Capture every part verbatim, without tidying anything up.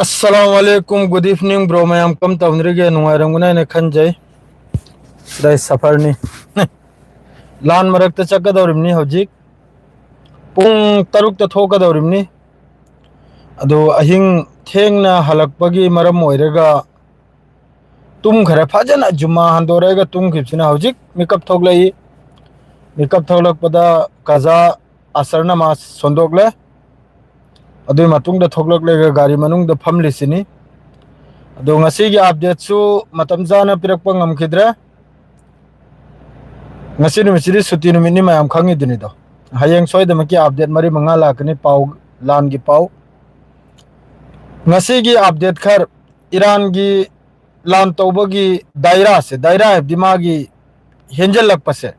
ꯑꯁꯂꯥꯃꯨ ꯑꯂꯩꯀꯨꯝ, good evening bro꯫ ꯃꯌꯥꯝ ꯀꯝ ꯇꯧꯅꯔꯤꯒꯦ? ꯅꯨꯡꯉꯥꯏꯔꯝꯒꯅꯤ ꯍꯥꯏꯅ ꯈꯟꯖꯩ꯫ ꯁꯤꯗ ꯑꯩ ꯁꯐꯔꯅꯤ꯫ ꯂꯥꯟ ꯃꯔꯛꯇ ꯆꯠꯀꯗꯧꯔꯤꯕꯅꯤ ꯍꯧꯖꯤꯛ꯫ ꯄꯨꯡ ꯇꯔꯨꯛꯇ ꯊꯣꯛꯀꯗꯧꯔꯤꯕꯅꯤ꯫ ꯑꯗꯣ ꯑꯍꯤꯡ ꯊꯦꯡꯅ ꯍꯜꯂꯛꯄꯒꯤ ꯃꯔꯝ ꯑꯣꯏꯔꯒ ꯇꯨꯝꯈ꯭ꯔꯦ꯫ ꯐꯖꯅ ꯖꯨꯝꯃꯥ ꯍꯟꯗꯣꯔꯛꯑꯒ ꯇꯨꯝꯈꯤꯕꯁꯤꯅ ꯍꯧꯖꯤꯛ ꯃꯤꯀꯞ ꯊꯣꯛꯂꯛꯏ꯫ ꯃꯤꯀꯞ ꯊꯣꯛꯂꯛꯄꯗ ꯀꯖꯥ ꯑꯁꯔ ꯅꯃꯥꯖ ꯁꯣꯟꯗꯣꯛꯂꯦ꯫ ꯑꯗꯨꯒꯤ ꯃꯇꯨꯡꯗ ꯊꯣꯛꯂꯛꯂꯒ ꯒꯥꯔꯤ ꯃꯅꯨꯡꯗ ꯐꯝꯂꯤꯁꯤꯅꯤ꯫ ꯑꯗꯣ ꯉꯁꯤꯒꯤ ꯑꯞꯗꯦꯠꯁꯨ ꯃꯇꯝ ꯆꯥꯅ ꯄꯤꯔꯛꯄ ꯉꯝꯈꯤꯗ꯭ꯔꯦ꯫ ꯉꯁꯤ ꯅꯨꯃꯤꯠꯁꯤꯗꯤ ꯁꯨꯇꯤ ꯅꯨꯃꯤꯠꯅꯤ, ꯃꯌꯥꯝ ꯈꯪꯉꯤꯗꯨꯅꯤꯗꯣ꯫ ꯍꯌꯦꯡ ꯁꯣꯏꯗꯃꯛꯀꯤ ꯑꯞꯗꯦꯠ ꯃꯔꯤ ꯃꯉꯥ ꯂꯥꯛꯀꯅꯤ, ꯄꯥꯎ, ꯂꯥꯟꯒꯤ ꯄꯥꯎ꯫ ꯉꯁꯤꯒꯤ ꯑꯞꯗꯦꯠ ꯈꯔ, ꯏꯔꯥꯟꯒꯤ ꯂꯥꯟ ꯇꯧꯕꯒꯤ ꯗꯥꯏꯔꯥꯁꯦ, ꯗꯥꯏꯔꯥ ꯍꯥꯏꯕꯗꯤ ꯃꯥꯒꯤ ꯍꯦꯟꯖꯜꯂꯛꯄꯁꯦ,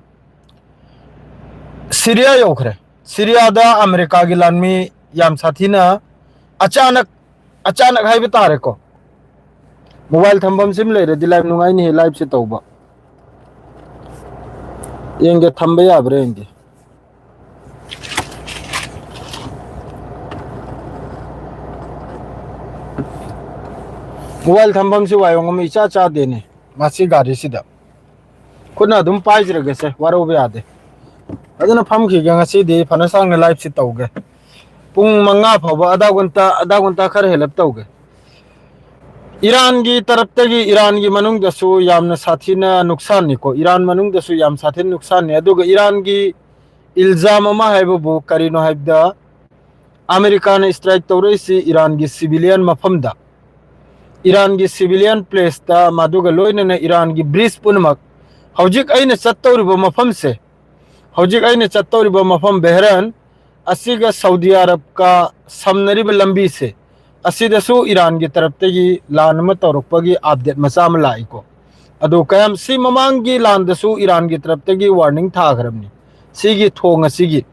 ꯁꯤꯔꯤꯌꯥ ꯌꯧꯈ꯭ꯔꯦ꯫ ꯁꯤꯔꯤꯌꯥꯗ ꯑꯃꯦꯔꯤꯀꯥꯒꯤ ꯂꯥꯟꯃꯤ ꯌꯥꯝ ꯁꯥꯊꯤꯅ ꯑꯆꯥꯅꯛ, ꯑꯆꯥꯅꯛ ꯍꯥꯏꯕ ꯇꯥꯔꯦꯀꯣ꯫ ꯃꯣꯕꯥꯏꯜ ꯊꯝꯐꯝ ꯁꯤꯝ ꯂꯩꯔꯗꯤ ꯂꯥꯏꯚ ꯅꯨꯡꯉꯥꯏꯅꯤꯍꯦ, ꯂꯥꯏꯚꯁꯦ ꯇꯧꯕ꯫ ꯌꯦꯡꯒꯦ, ꯊꯝꯕ ꯌꯥꯕ꯭ꯔꯥ ꯌꯦꯡꯒꯦ꯫ ꯃꯣꯕꯥꯏꯜ ꯊꯝꯐꯝꯁꯤ ꯋꯥꯌꯣꯡ ꯑꯃ ꯏꯆꯥ ꯆꯥꯗꯦꯅꯦ ꯃꯁꯤ ꯒꯥꯔꯤꯁꯤꯗ꯫ ꯈꯨꯠꯅ ꯑꯗꯨꯝ ꯄꯥꯏꯖꯔꯒꯦꯁꯦ, ꯋꯥꯔꯧꯕ ꯌꯥꯗꯦ꯫ ꯑꯗꯨꯅ ꯐꯝꯈꯤꯒꯦ ꯉꯁꯤꯗꯤ, ꯐꯅ ꯁꯥꯡꯅ ꯂꯥꯏꯚꯁꯤ ꯇꯧꯒꯦ꯫ ꯄꯨꯡ ꯃꯉꯥ ꯐꯥꯎꯕ, ꯑꯗꯥ ꯒꯨꯟꯇꯥ, ꯑꯗꯥ ꯒꯨꯟꯇꯥ ꯈꯔ ꯍꯦꯜꯂꯞ ꯇꯧꯒꯦ꯫ ꯏꯔꯥꯟꯒꯤ ꯇꯔꯞꯇꯒꯤ, ꯏꯔꯥꯟꯒꯤ ꯃꯅꯨꯡꯗꯁꯨ ꯌꯥꯝꯅ ꯁꯥꯊꯤꯅ ꯅꯨꯛꯁꯥꯟꯅꯤꯀꯣ, ꯏꯔꯥꯟ ꯃꯅꯨꯡꯗꯁꯨ ꯌꯥꯝ ꯁꯥꯊꯤꯅ ꯅꯨꯛꯁꯥꯟꯅꯤ꯫ ꯑꯗꯨꯒ ꯏꯔꯥꯟꯒꯤ ꯏꯜꯖꯥꯝ ꯑꯃ ꯍꯥꯏꯕꯕꯨ ꯀꯔꯤꯅꯣ ꯍꯥꯏꯕꯗ, ꯑꯃꯦꯔꯤꯀꯥꯅ ꯏꯁꯇ꯭ꯔꯥꯏꯛ ꯇꯧꯔꯛꯏꯁꯤ ꯏꯔꯥꯟꯒꯤ ꯁꯤꯚꯤꯂꯤꯌꯟ ꯃꯐꯝꯗ, ꯏꯔꯥꯟꯒꯤ ꯁꯤꯚꯤꯂꯤꯌꯟ ꯄ꯭ꯂꯦꯁꯇ, ꯃꯗꯨꯒ ꯂꯣꯏꯅꯅ ꯏꯔꯥꯟꯒꯤ ꯕ꯭ꯔꯤꯖ ꯄꯨꯝꯅꯃꯛ꯫ ꯍꯧꯖꯤꯛ ꯑꯩꯅ ꯆꯠꯇꯧꯔꯤꯕ ꯃꯐꯝꯁꯦ, ꯍꯧꯖꯤꯛ ꯑꯩꯅ ꯆꯠꯇꯧꯔꯤꯕ ꯃꯐꯝ ꯕꯦꯍꯔꯟ ꯑꯁꯤꯒ ꯁꯥꯎꯗꯤ ꯑꯔꯕꯀ ꯁꯝꯅꯔꯤꯕ ꯂꯝꯕꯤꯁꯦ, ꯑꯁꯤꯗꯁꯨ ꯏꯔꯥꯟꯒꯤ ꯇꯔꯞꯇꯒꯤ ꯂꯥꯟ ꯑꯃ ꯇꯧꯔꯛꯄꯒꯤ ꯑꯞꯗꯦꯠ ꯃꯆꯥ ꯑꯃ ꯂꯥꯛꯏꯀꯣ꯫ ꯑꯗꯨ ꯀꯌꯥꯝ, ꯁꯤ ꯃꯃꯥꯡꯒꯤ ꯂꯥꯟꯗꯁꯨ ꯏꯔꯥꯟꯒꯤ ꯇꯔꯞꯇꯒꯤ ꯋꯥꯔꯅꯤꯡ ꯊꯥꯈ꯭ꯔꯕꯅꯤ꯫ ꯁꯤꯒꯤ ꯊꯣꯡ ꯑꯁꯤꯒꯤ,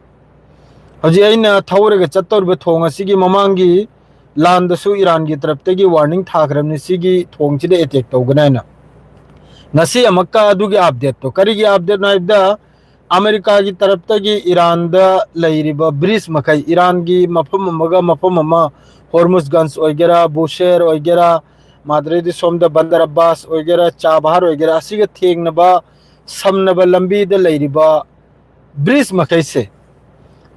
ꯍꯧꯖꯤꯛ ꯑꯩꯅ ꯊꯧꯔꯒ ꯆꯠꯇꯧꯔꯤꯕ ꯊꯣꯡ ꯑꯁꯤꯒꯤ ꯃꯃꯥꯡꯒꯤ ꯂꯥꯟꯗꯁꯨ ꯏꯔꯥꯟꯒꯤ ꯇꯔꯞꯇꯒꯤ ꯋꯥꯔꯅꯤꯡ ꯊꯥꯈ꯭ꯔꯕꯅꯤ, ꯁꯤꯒꯤ ꯊꯣꯡꯁꯤꯗ ꯑꯦꯇꯦꯛ ꯇꯧꯒꯅꯤ ꯍꯥꯏꯅ꯫ ꯉꯁꯤ ꯑꯃꯨꯛꯀ ꯑꯗꯨꯒꯤ ꯑꯞꯗꯦꯠꯇꯣ, ꯀꯔꯤꯒꯤ ꯑꯞꯗꯦꯠꯅꯣ ꯍꯥꯏꯕꯗ, ꯑꯃꯦꯔꯤꯀꯥꯒꯤ ꯇꯔꯞꯇꯒꯤ ꯏꯔꯥꯟꯗ ꯂꯩꯔꯤꯕ ꯕ꯭ꯔꯤꯖ ꯃꯈꯩ, ꯏꯔꯥꯟꯒꯤ ꯃꯐꯝ ꯑꯃꯒ ꯃꯐꯝ ꯑꯃ ꯍꯣꯔꯃꯨꯁꯒꯟꯖ ꯑꯣꯏꯒꯦꯔꯥ, ꯕꯨꯁꯦꯔ ꯑꯣꯏꯒꯦꯔꯥ, ꯃꯥꯗ꯭ꯔꯦꯗꯤ ꯁꯣꯝꯗ ꯕꯟꯗꯔ ꯑꯕꯥꯁ ꯑꯣꯏꯒꯦꯔꯥ, ꯆꯥꯕꯍꯥꯔ ꯑꯣꯏꯒꯦꯔꯥ, ꯑꯁꯤꯒ ꯊꯦꯡꯅꯕ, ꯁꯝꯅꯕ ꯂꯝꯕꯤꯗ ꯂꯩꯔꯤꯕ ꯕ꯭ꯔꯤꯖ ꯃꯈꯩꯁꯦ,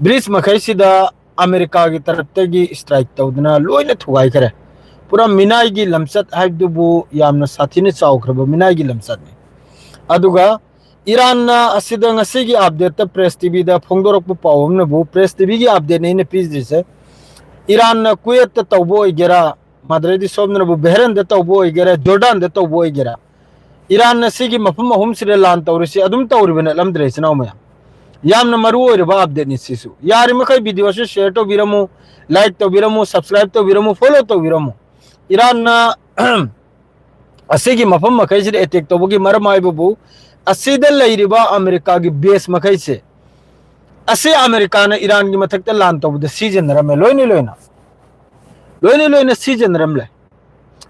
ꯕ꯭ꯔꯤꯖ ꯃꯈꯩꯁꯤꯗ ꯑꯃꯦꯔꯤꯀꯥꯒꯤ ꯇꯔꯞꯇꯒꯤ ꯁ꯭ꯇ꯭ꯔꯥꯏꯛ ꯇꯧꯗꯅ ꯂꯣꯏꯅ ꯊꯨꯒꯥꯏꯈ꯭ꯔꯦ꯫ ꯄꯨꯔꯥ ꯃꯤꯅꯥꯏꯒꯤ ꯂꯝꯆꯠ ꯍꯥꯏꯕꯗꯨꯕꯨ ꯌꯥꯝꯅ ꯁꯥꯊꯤꯅ ꯆꯥꯎꯈ꯭ꯔꯕ ꯃꯤꯅꯥꯏꯒꯤ ꯂꯝꯆꯠꯅꯤ꯫ ꯑꯗꯨꯒ ꯏꯔꯥꯟꯅ ꯑꯁꯤꯗ ꯉꯁꯤꯒꯤ ꯑꯞꯗꯦꯠꯇ ꯄ꯭ꯔꯦꯁ ꯇꯤꯚꯤꯗ ꯐꯣꯡꯗꯣꯔꯛꯄ ꯄꯥꯎ ꯑꯃꯅꯕꯨ, ꯄ꯭ꯔꯦꯁ ꯇꯤꯚꯤꯒꯤ ꯑꯞꯗꯦꯠꯅꯤ ꯑꯩꯅ ꯄꯤꯗ꯭ꯔꯤꯁꯦ, ꯏꯔꯥꯟꯅ ꯀꯨꯋꯦꯠꯇ ꯇꯧꯕ ꯑꯣꯏꯒꯦꯔꯥ, ꯃꯗꯨꯗꯩꯗꯤ ꯁꯣꯝꯗꯅꯕꯨ ꯕꯦꯍꯔꯟꯗ ꯇꯧꯕ ꯑꯣꯏꯒꯦꯔꯥ, ꯖꯣꯔꯗꯥꯟꯗ ꯇꯧꯕ ꯑꯣꯏꯒꯦꯔꯥ, ꯏꯔꯥꯟꯅ ꯁꯤꯒꯤ ꯃꯐꯝ ꯑꯍꯨꯝꯁꯤꯗ ꯂꯥꯟ ꯇꯧꯔꯤꯁꯤ ꯑꯗꯨꯝ ꯇꯧꯔꯤꯕ ꯅꯠꯂꯝꯗ꯭ꯔꯦ, ꯏꯆꯤꯟ ꯏꯅꯥꯎ ꯃꯌꯥꯝ꯫ ꯌꯥꯝꯅ ꯃꯔꯨ ꯑꯣꯏꯔꯕ ꯑꯞꯗꯦꯠꯅꯤ ꯁꯤꯁꯨ꯫ ꯌꯥꯔꯤꯃꯈꯩ ꯚꯤꯗꯤꯑꯣꯁꯤ ꯁꯤꯌꯔ ꯇꯧꯕꯤꯔꯝꯃꯨ, ꯂꯥꯏꯛ ꯇꯧꯕꯤꯔꯝꯃꯨ, ꯁꯕꯁꯀ꯭ꯔꯥꯏꯕ ꯇꯧꯕꯤꯔꯝꯃꯨ, ꯐꯣꯂꯣ ꯇꯧꯕꯤꯔꯝꯃꯨ꯫ ꯏꯔꯥꯟꯅ ꯑꯁꯤꯒꯤ ꯃꯐꯝ ꯃꯈꯩꯁꯤꯗ ꯑꯦꯇꯦꯛ ꯇꯧꯕꯒꯤ ꯃꯔꯝ ꯍꯥꯏꯕꯕꯨ, ꯑꯁꯤꯗ ꯂꯩꯔꯤꯕ ꯑꯃꯦꯔꯤꯀꯥꯒꯤ ꯕꯦꯁ ꯃꯈꯩꯁꯦ, ꯑꯁꯤ ꯑꯃꯦꯔꯤꯀꯥꯅ ꯏꯔꯥꯟꯒꯤ ꯃꯊꯛꯇ ꯂꯥꯟ ꯇꯧꯕꯗ ꯁꯤꯖꯤꯟꯅꯔꯝꯃꯦ, ꯂꯣꯏꯅ ꯂꯣꯏꯅ꯫ ꯂꯣꯏꯅ ꯂꯣꯏꯅ ꯁꯤꯖꯤꯟꯅꯔꯝꯂꯦ꯫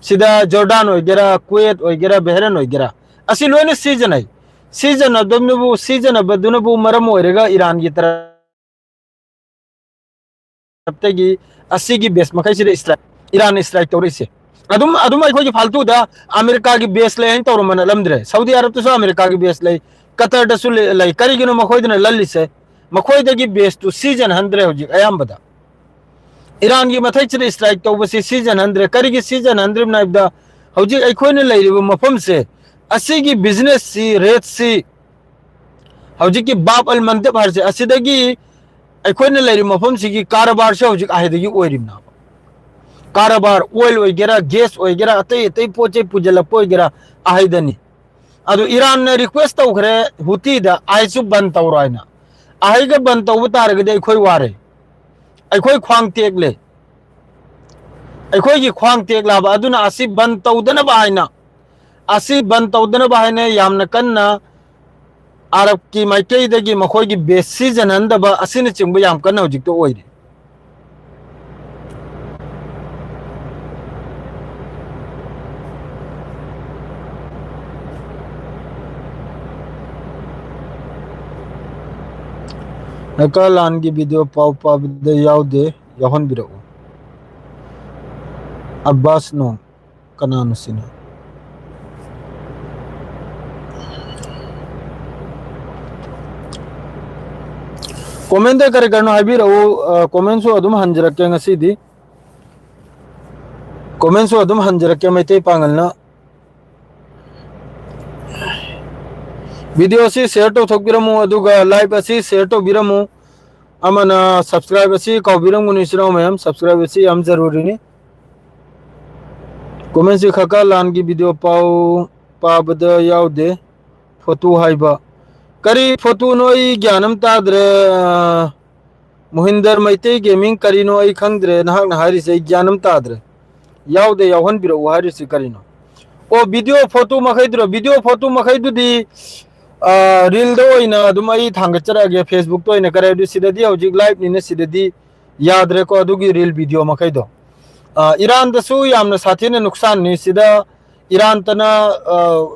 ꯁꯤꯗ ꯖꯣꯔꯗꯥꯟ ꯑꯣꯏꯒꯦꯔꯥ, ꯀꯨꯋꯦꯠ ꯑꯣꯏꯒꯦꯔꯥ, ꯕꯦꯍꯔꯦꯟ ꯑꯣꯏꯒꯦꯔꯥ, ꯑꯁꯤ ꯂꯣꯏꯅ ꯁꯤꯖꯤꯟꯅꯩ꯫ ꯁꯤꯖꯤꯟꯅꯗꯨꯅꯕꯨ, ꯁꯤꯖꯤꯟꯅꯕꯗꯨꯅꯕꯨ ꯃꯔꯝ ꯑꯣꯏꯔꯒ ꯏꯔꯥꯟꯒꯤ ꯇꯔꯞꯇꯒꯤ ꯑꯁꯤꯒꯤ ꯕꯦꯁ ꯃꯈꯩꯁꯤꯗ ꯏꯁꯇ꯭ꯔꯥꯏꯛ, ꯏꯔꯥꯟꯅ ꯏꯁꯇ꯭ꯔꯥꯏꯛ ꯇꯧꯔꯛꯏꯁꯦ꯫ ꯑꯗꯨꯝ, ꯑꯗꯨꯝ ꯑꯩꯈꯣꯏꯒꯤ ꯐꯥꯜꯇꯨꯗ ꯑꯃꯦꯔꯤꯀꯥꯒꯤ ꯕꯦꯁ ꯂꯩ ꯍꯥꯏꯅ ꯇꯧꯔꯝꯕ ꯅꯠꯂꯝꯗ꯭ꯔꯦ꯫ ꯁꯥꯎꯗꯤ ꯑꯔꯕꯇꯁꯨ ꯑꯃꯦꯔꯤꯀꯥꯒꯤ ꯕꯦꯁ ꯂꯩ, ꯀꯇꯔꯗꯁꯨ ꯂꯩ, ꯂꯩ꯫ ꯀꯔꯤꯒꯤꯅꯣ ꯃꯈꯣꯏꯗꯅ ꯂꯜꯂꯤꯁꯦ? ꯃꯈꯣꯏꯗꯒꯤ ꯕꯦꯁꯇꯨ ꯁꯤꯖꯤꯟꯅꯍꯟꯗ꯭ꯔꯦ ꯍꯧꯖꯤꯛ ꯑꯌꯥꯝꯕꯗ꯫ ꯏꯔꯥꯟꯒꯤ ꯃꯊꯛꯁꯤꯗ ꯏꯁꯇ꯭ꯔꯥꯏꯛ ꯇꯧꯕꯁꯤ ꯁꯤꯖꯤꯟꯅꯍꯟꯗ꯭ꯔꯦ꯫ ꯀꯔꯤꯒꯤ ꯁꯤꯖꯤꯟꯅꯍꯟꯗ꯭ꯔꯤꯕꯅꯣ ꯍꯥꯏꯕꯗ, ꯍꯧꯖꯤꯛ ꯑꯩꯈꯣꯏꯅ ꯂꯩꯔꯤꯕ ꯃꯐꯝꯁꯦ, ꯑꯁꯤꯒꯤ ꯕꯤꯖꯤꯅꯦꯁꯁꯤ, ꯔꯦꯠꯁꯤ, ꯍꯧꯖꯤꯛꯀꯤ ꯕꯥꯕ ꯑꯜ ꯃꯟꯗꯦꯕ ꯍꯥꯏꯔꯤꯁꯦ, ꯑꯁꯤꯗꯒꯤ ꯑꯩꯈꯣꯏꯅ ꯂꯩꯔꯤꯕ ꯃꯐꯝꯁꯤꯒꯤ ꯀꯔꯕꯥꯔꯁꯦ ꯍꯧꯖꯤꯛ ꯑꯍꯩꯗꯒꯤ ꯑꯣꯏꯔꯤꯕꯅꯦꯕ꯫ ꯀꯔꯕꯥꯔ, ꯑꯣꯏꯜ ꯑꯣꯏꯒꯦꯔꯥ, ꯒꯦꯁ ꯑꯣꯏꯒꯦꯔꯥ, ꯑꯇꯩ ꯑꯇꯩ ꯄꯣꯠ ꯆꯩ ꯄꯨꯁꯤꯜꯂꯛꯄ ꯑꯣꯏꯒꯦꯔꯥ, ꯑꯍꯩꯗꯅꯤ꯫ ꯑꯗꯨ ꯏꯔꯥꯟꯅ ꯔꯤꯀ꯭ꯋꯦꯁ ꯇꯧꯈ꯭ꯔꯦ ꯍꯨꯇꯤꯗ, ꯑꯍꯩꯁꯨ ꯕꯟ ꯇꯧꯔꯣ ꯍꯥꯏꯅ꯫ ꯑꯍꯩꯒ ꯕꯟ ꯇꯧꯕ ꯇꯥꯔꯒꯗꯤ ꯑꯩꯈꯣꯏ ꯋꯥꯔꯦ, ꯑꯩꯈꯣꯏ ꯈ꯭ꯋꯥꯡ ꯇꯦꯛꯂꯦ, ꯑꯩꯈꯣꯏꯒꯤ ꯈ꯭ꯋꯥꯡ ꯇꯦꯛꯂꯕ꯫ ꯑꯗꯨꯅ ꯑꯁꯤ ꯕꯟ ꯇꯧꯗꯅꯕ ꯍꯥꯏꯅ, ꯑꯁꯤ ꯕꯟ ꯇꯧꯗꯅꯕ ꯍꯥꯏꯅ ꯌꯥꯝꯅ ꯀꯟꯅ ꯑꯔꯕꯀꯤ ꯃꯥꯏꯀꯩꯗꯒꯤ ꯃꯈꯣꯏꯒꯤ ꯕꯦꯁ ꯁꯤꯖꯤꯟꯅꯍꯟꯗꯕ ꯑꯁꯤꯅꯆꯤꯡꯕ ꯌꯥꯝ ꯀꯟꯅ ꯍꯧꯖꯤꯛꯇ ꯑꯣꯏꯔꯤ꯫ ꯅꯥꯒꯥꯂꯥꯟꯒꯤ ꯚꯤꯗꯤꯑꯣ ꯄꯥꯎ ꯄꯥꯕꯗ ꯌꯥꯎꯗꯦ, ꯌꯥꯎꯍꯟꯕꯤꯔꯛꯎ꯫ ꯑꯕꯥꯁ ꯅꯣꯡ꯫ ꯀꯅꯥꯅꯣ ꯁꯤꯅ? ꯀꯣꯃꯦꯟꯗ ꯀꯔꯤ ꯀꯔꯤꯅꯣ ꯍꯥꯏꯕꯤꯔꯛꯎ꯫ ꯑ, ꯀꯣꯃꯦꯟꯁꯨ ꯑꯗꯨꯝ ꯍꯟꯖꯔꯛꯀꯦ ꯉꯁꯤꯗꯤ꯫ ꯀꯣꯃꯦꯟꯁꯨ ꯑꯗꯨꯝ ꯍꯟꯖꯔꯛꯀꯦ ꯃꯩꯇꯩ ꯄꯥꯉꯜꯅ꯫ ꯚꯤꯗꯤꯑꯣ ꯑꯁꯤ ꯁꯤꯌꯔ ꯇꯧꯊꯣꯛꯄꯤꯔꯝꯃꯨ, ꯑꯗꯨꯒ ꯂꯥꯏꯚ ꯑꯁꯤ ꯁꯤꯌꯔ ꯇꯧꯕꯤꯔꯝꯃꯨ꯫ ꯑꯃꯅ ꯁꯕꯁꯀ꯭ꯔꯥꯏꯕ ꯑꯁꯤ ꯀꯥꯎꯕꯤꯔꯝꯒꯅꯨ, ꯏꯆꯤꯟ ꯏꯅꯥꯎ ꯃꯌꯥꯝ, ꯁꯕꯁꯀ꯭ꯔꯥꯏꯕ ꯑꯁꯤ ꯌꯥꯝ ꯖꯔꯨꯔꯤꯅꯤ꯫ ꯀꯣꯃꯦꯟꯁꯤ ꯈꯀꯥ ꯂꯥꯟꯒꯤ ꯚꯤꯗꯤꯑꯣ ꯄꯥꯎ ꯄꯥꯕꯗ ꯌꯥꯎꯗꯦ꯫ ꯐꯣꯇꯣ ꯍꯥꯏꯕ ꯀꯔꯤ ꯐꯣꯇꯣꯅꯣ? ꯑꯩ ꯒ꯭ꯌꯥꯟ ꯑꯃ ꯇꯥꯗ꯭ꯔꯦ꯫ ꯑ, ꯃꯣꯍꯤꯟꯗꯔ ꯃꯩꯇꯩ ꯒꯦꯃꯤꯡ ꯀꯔꯤꯅꯣ ꯑꯩ ꯈꯪꯗ꯭ꯔꯦ, ꯅꯍꯥꯛꯅ ꯍꯥꯏꯔꯤꯁꯦ ꯑꯩ ꯒ꯭ꯌꯥꯟ ꯑꯃ ꯇꯥꯗ꯭ꯔꯦ꯫ ꯌꯥꯎꯗꯦ, ꯌꯥꯎꯍꯟꯕꯤꯔꯛꯎ ꯍꯥꯏꯔꯤꯁꯤ ꯀꯔꯤꯅꯣ? ꯑꯣ, ꯚꯤꯗꯤꯑꯣ ꯐꯣꯇꯣ ꯃꯈꯩꯗꯨꯔꯣ? ꯚꯤꯗꯤꯑꯣ ꯐꯣꯇꯣ ꯃꯈꯩꯗꯨꯗꯤ, ꯑ, ꯔꯤꯜꯗ ꯑꯣꯏꯅ ꯑꯗꯨꯝ ꯑꯩ ꯊꯥꯡꯒꯠꯆꯔꯛꯑꯒꯦ, ꯐꯦꯁꯕꯨꯛꯇ ꯑꯣꯏꯅ꯫ ꯀꯔꯤ ꯍꯥꯏꯕꯗꯤ ꯁꯤꯗꯗꯤ ꯍꯧꯖꯤꯛ ꯂꯥꯏꯚꯅꯤꯅ ꯁꯤꯗꯗꯤ ꯌꯥꯗ꯭ꯔꯦꯀꯣ, ꯑꯗꯨꯒꯤ ꯔꯤꯜ ꯚꯤꯗꯤꯑꯣ ꯃꯈꯩꯗꯣ꯫ ꯑ, ꯏꯔꯥꯟꯗꯁꯨ ꯌꯥꯝꯅ ꯁꯥꯊꯤꯅ ꯅꯨꯛꯁꯥꯟꯅꯤ꯫ ꯁꯤꯗ ꯏꯔꯥꯟꯇꯅ, ꯑ,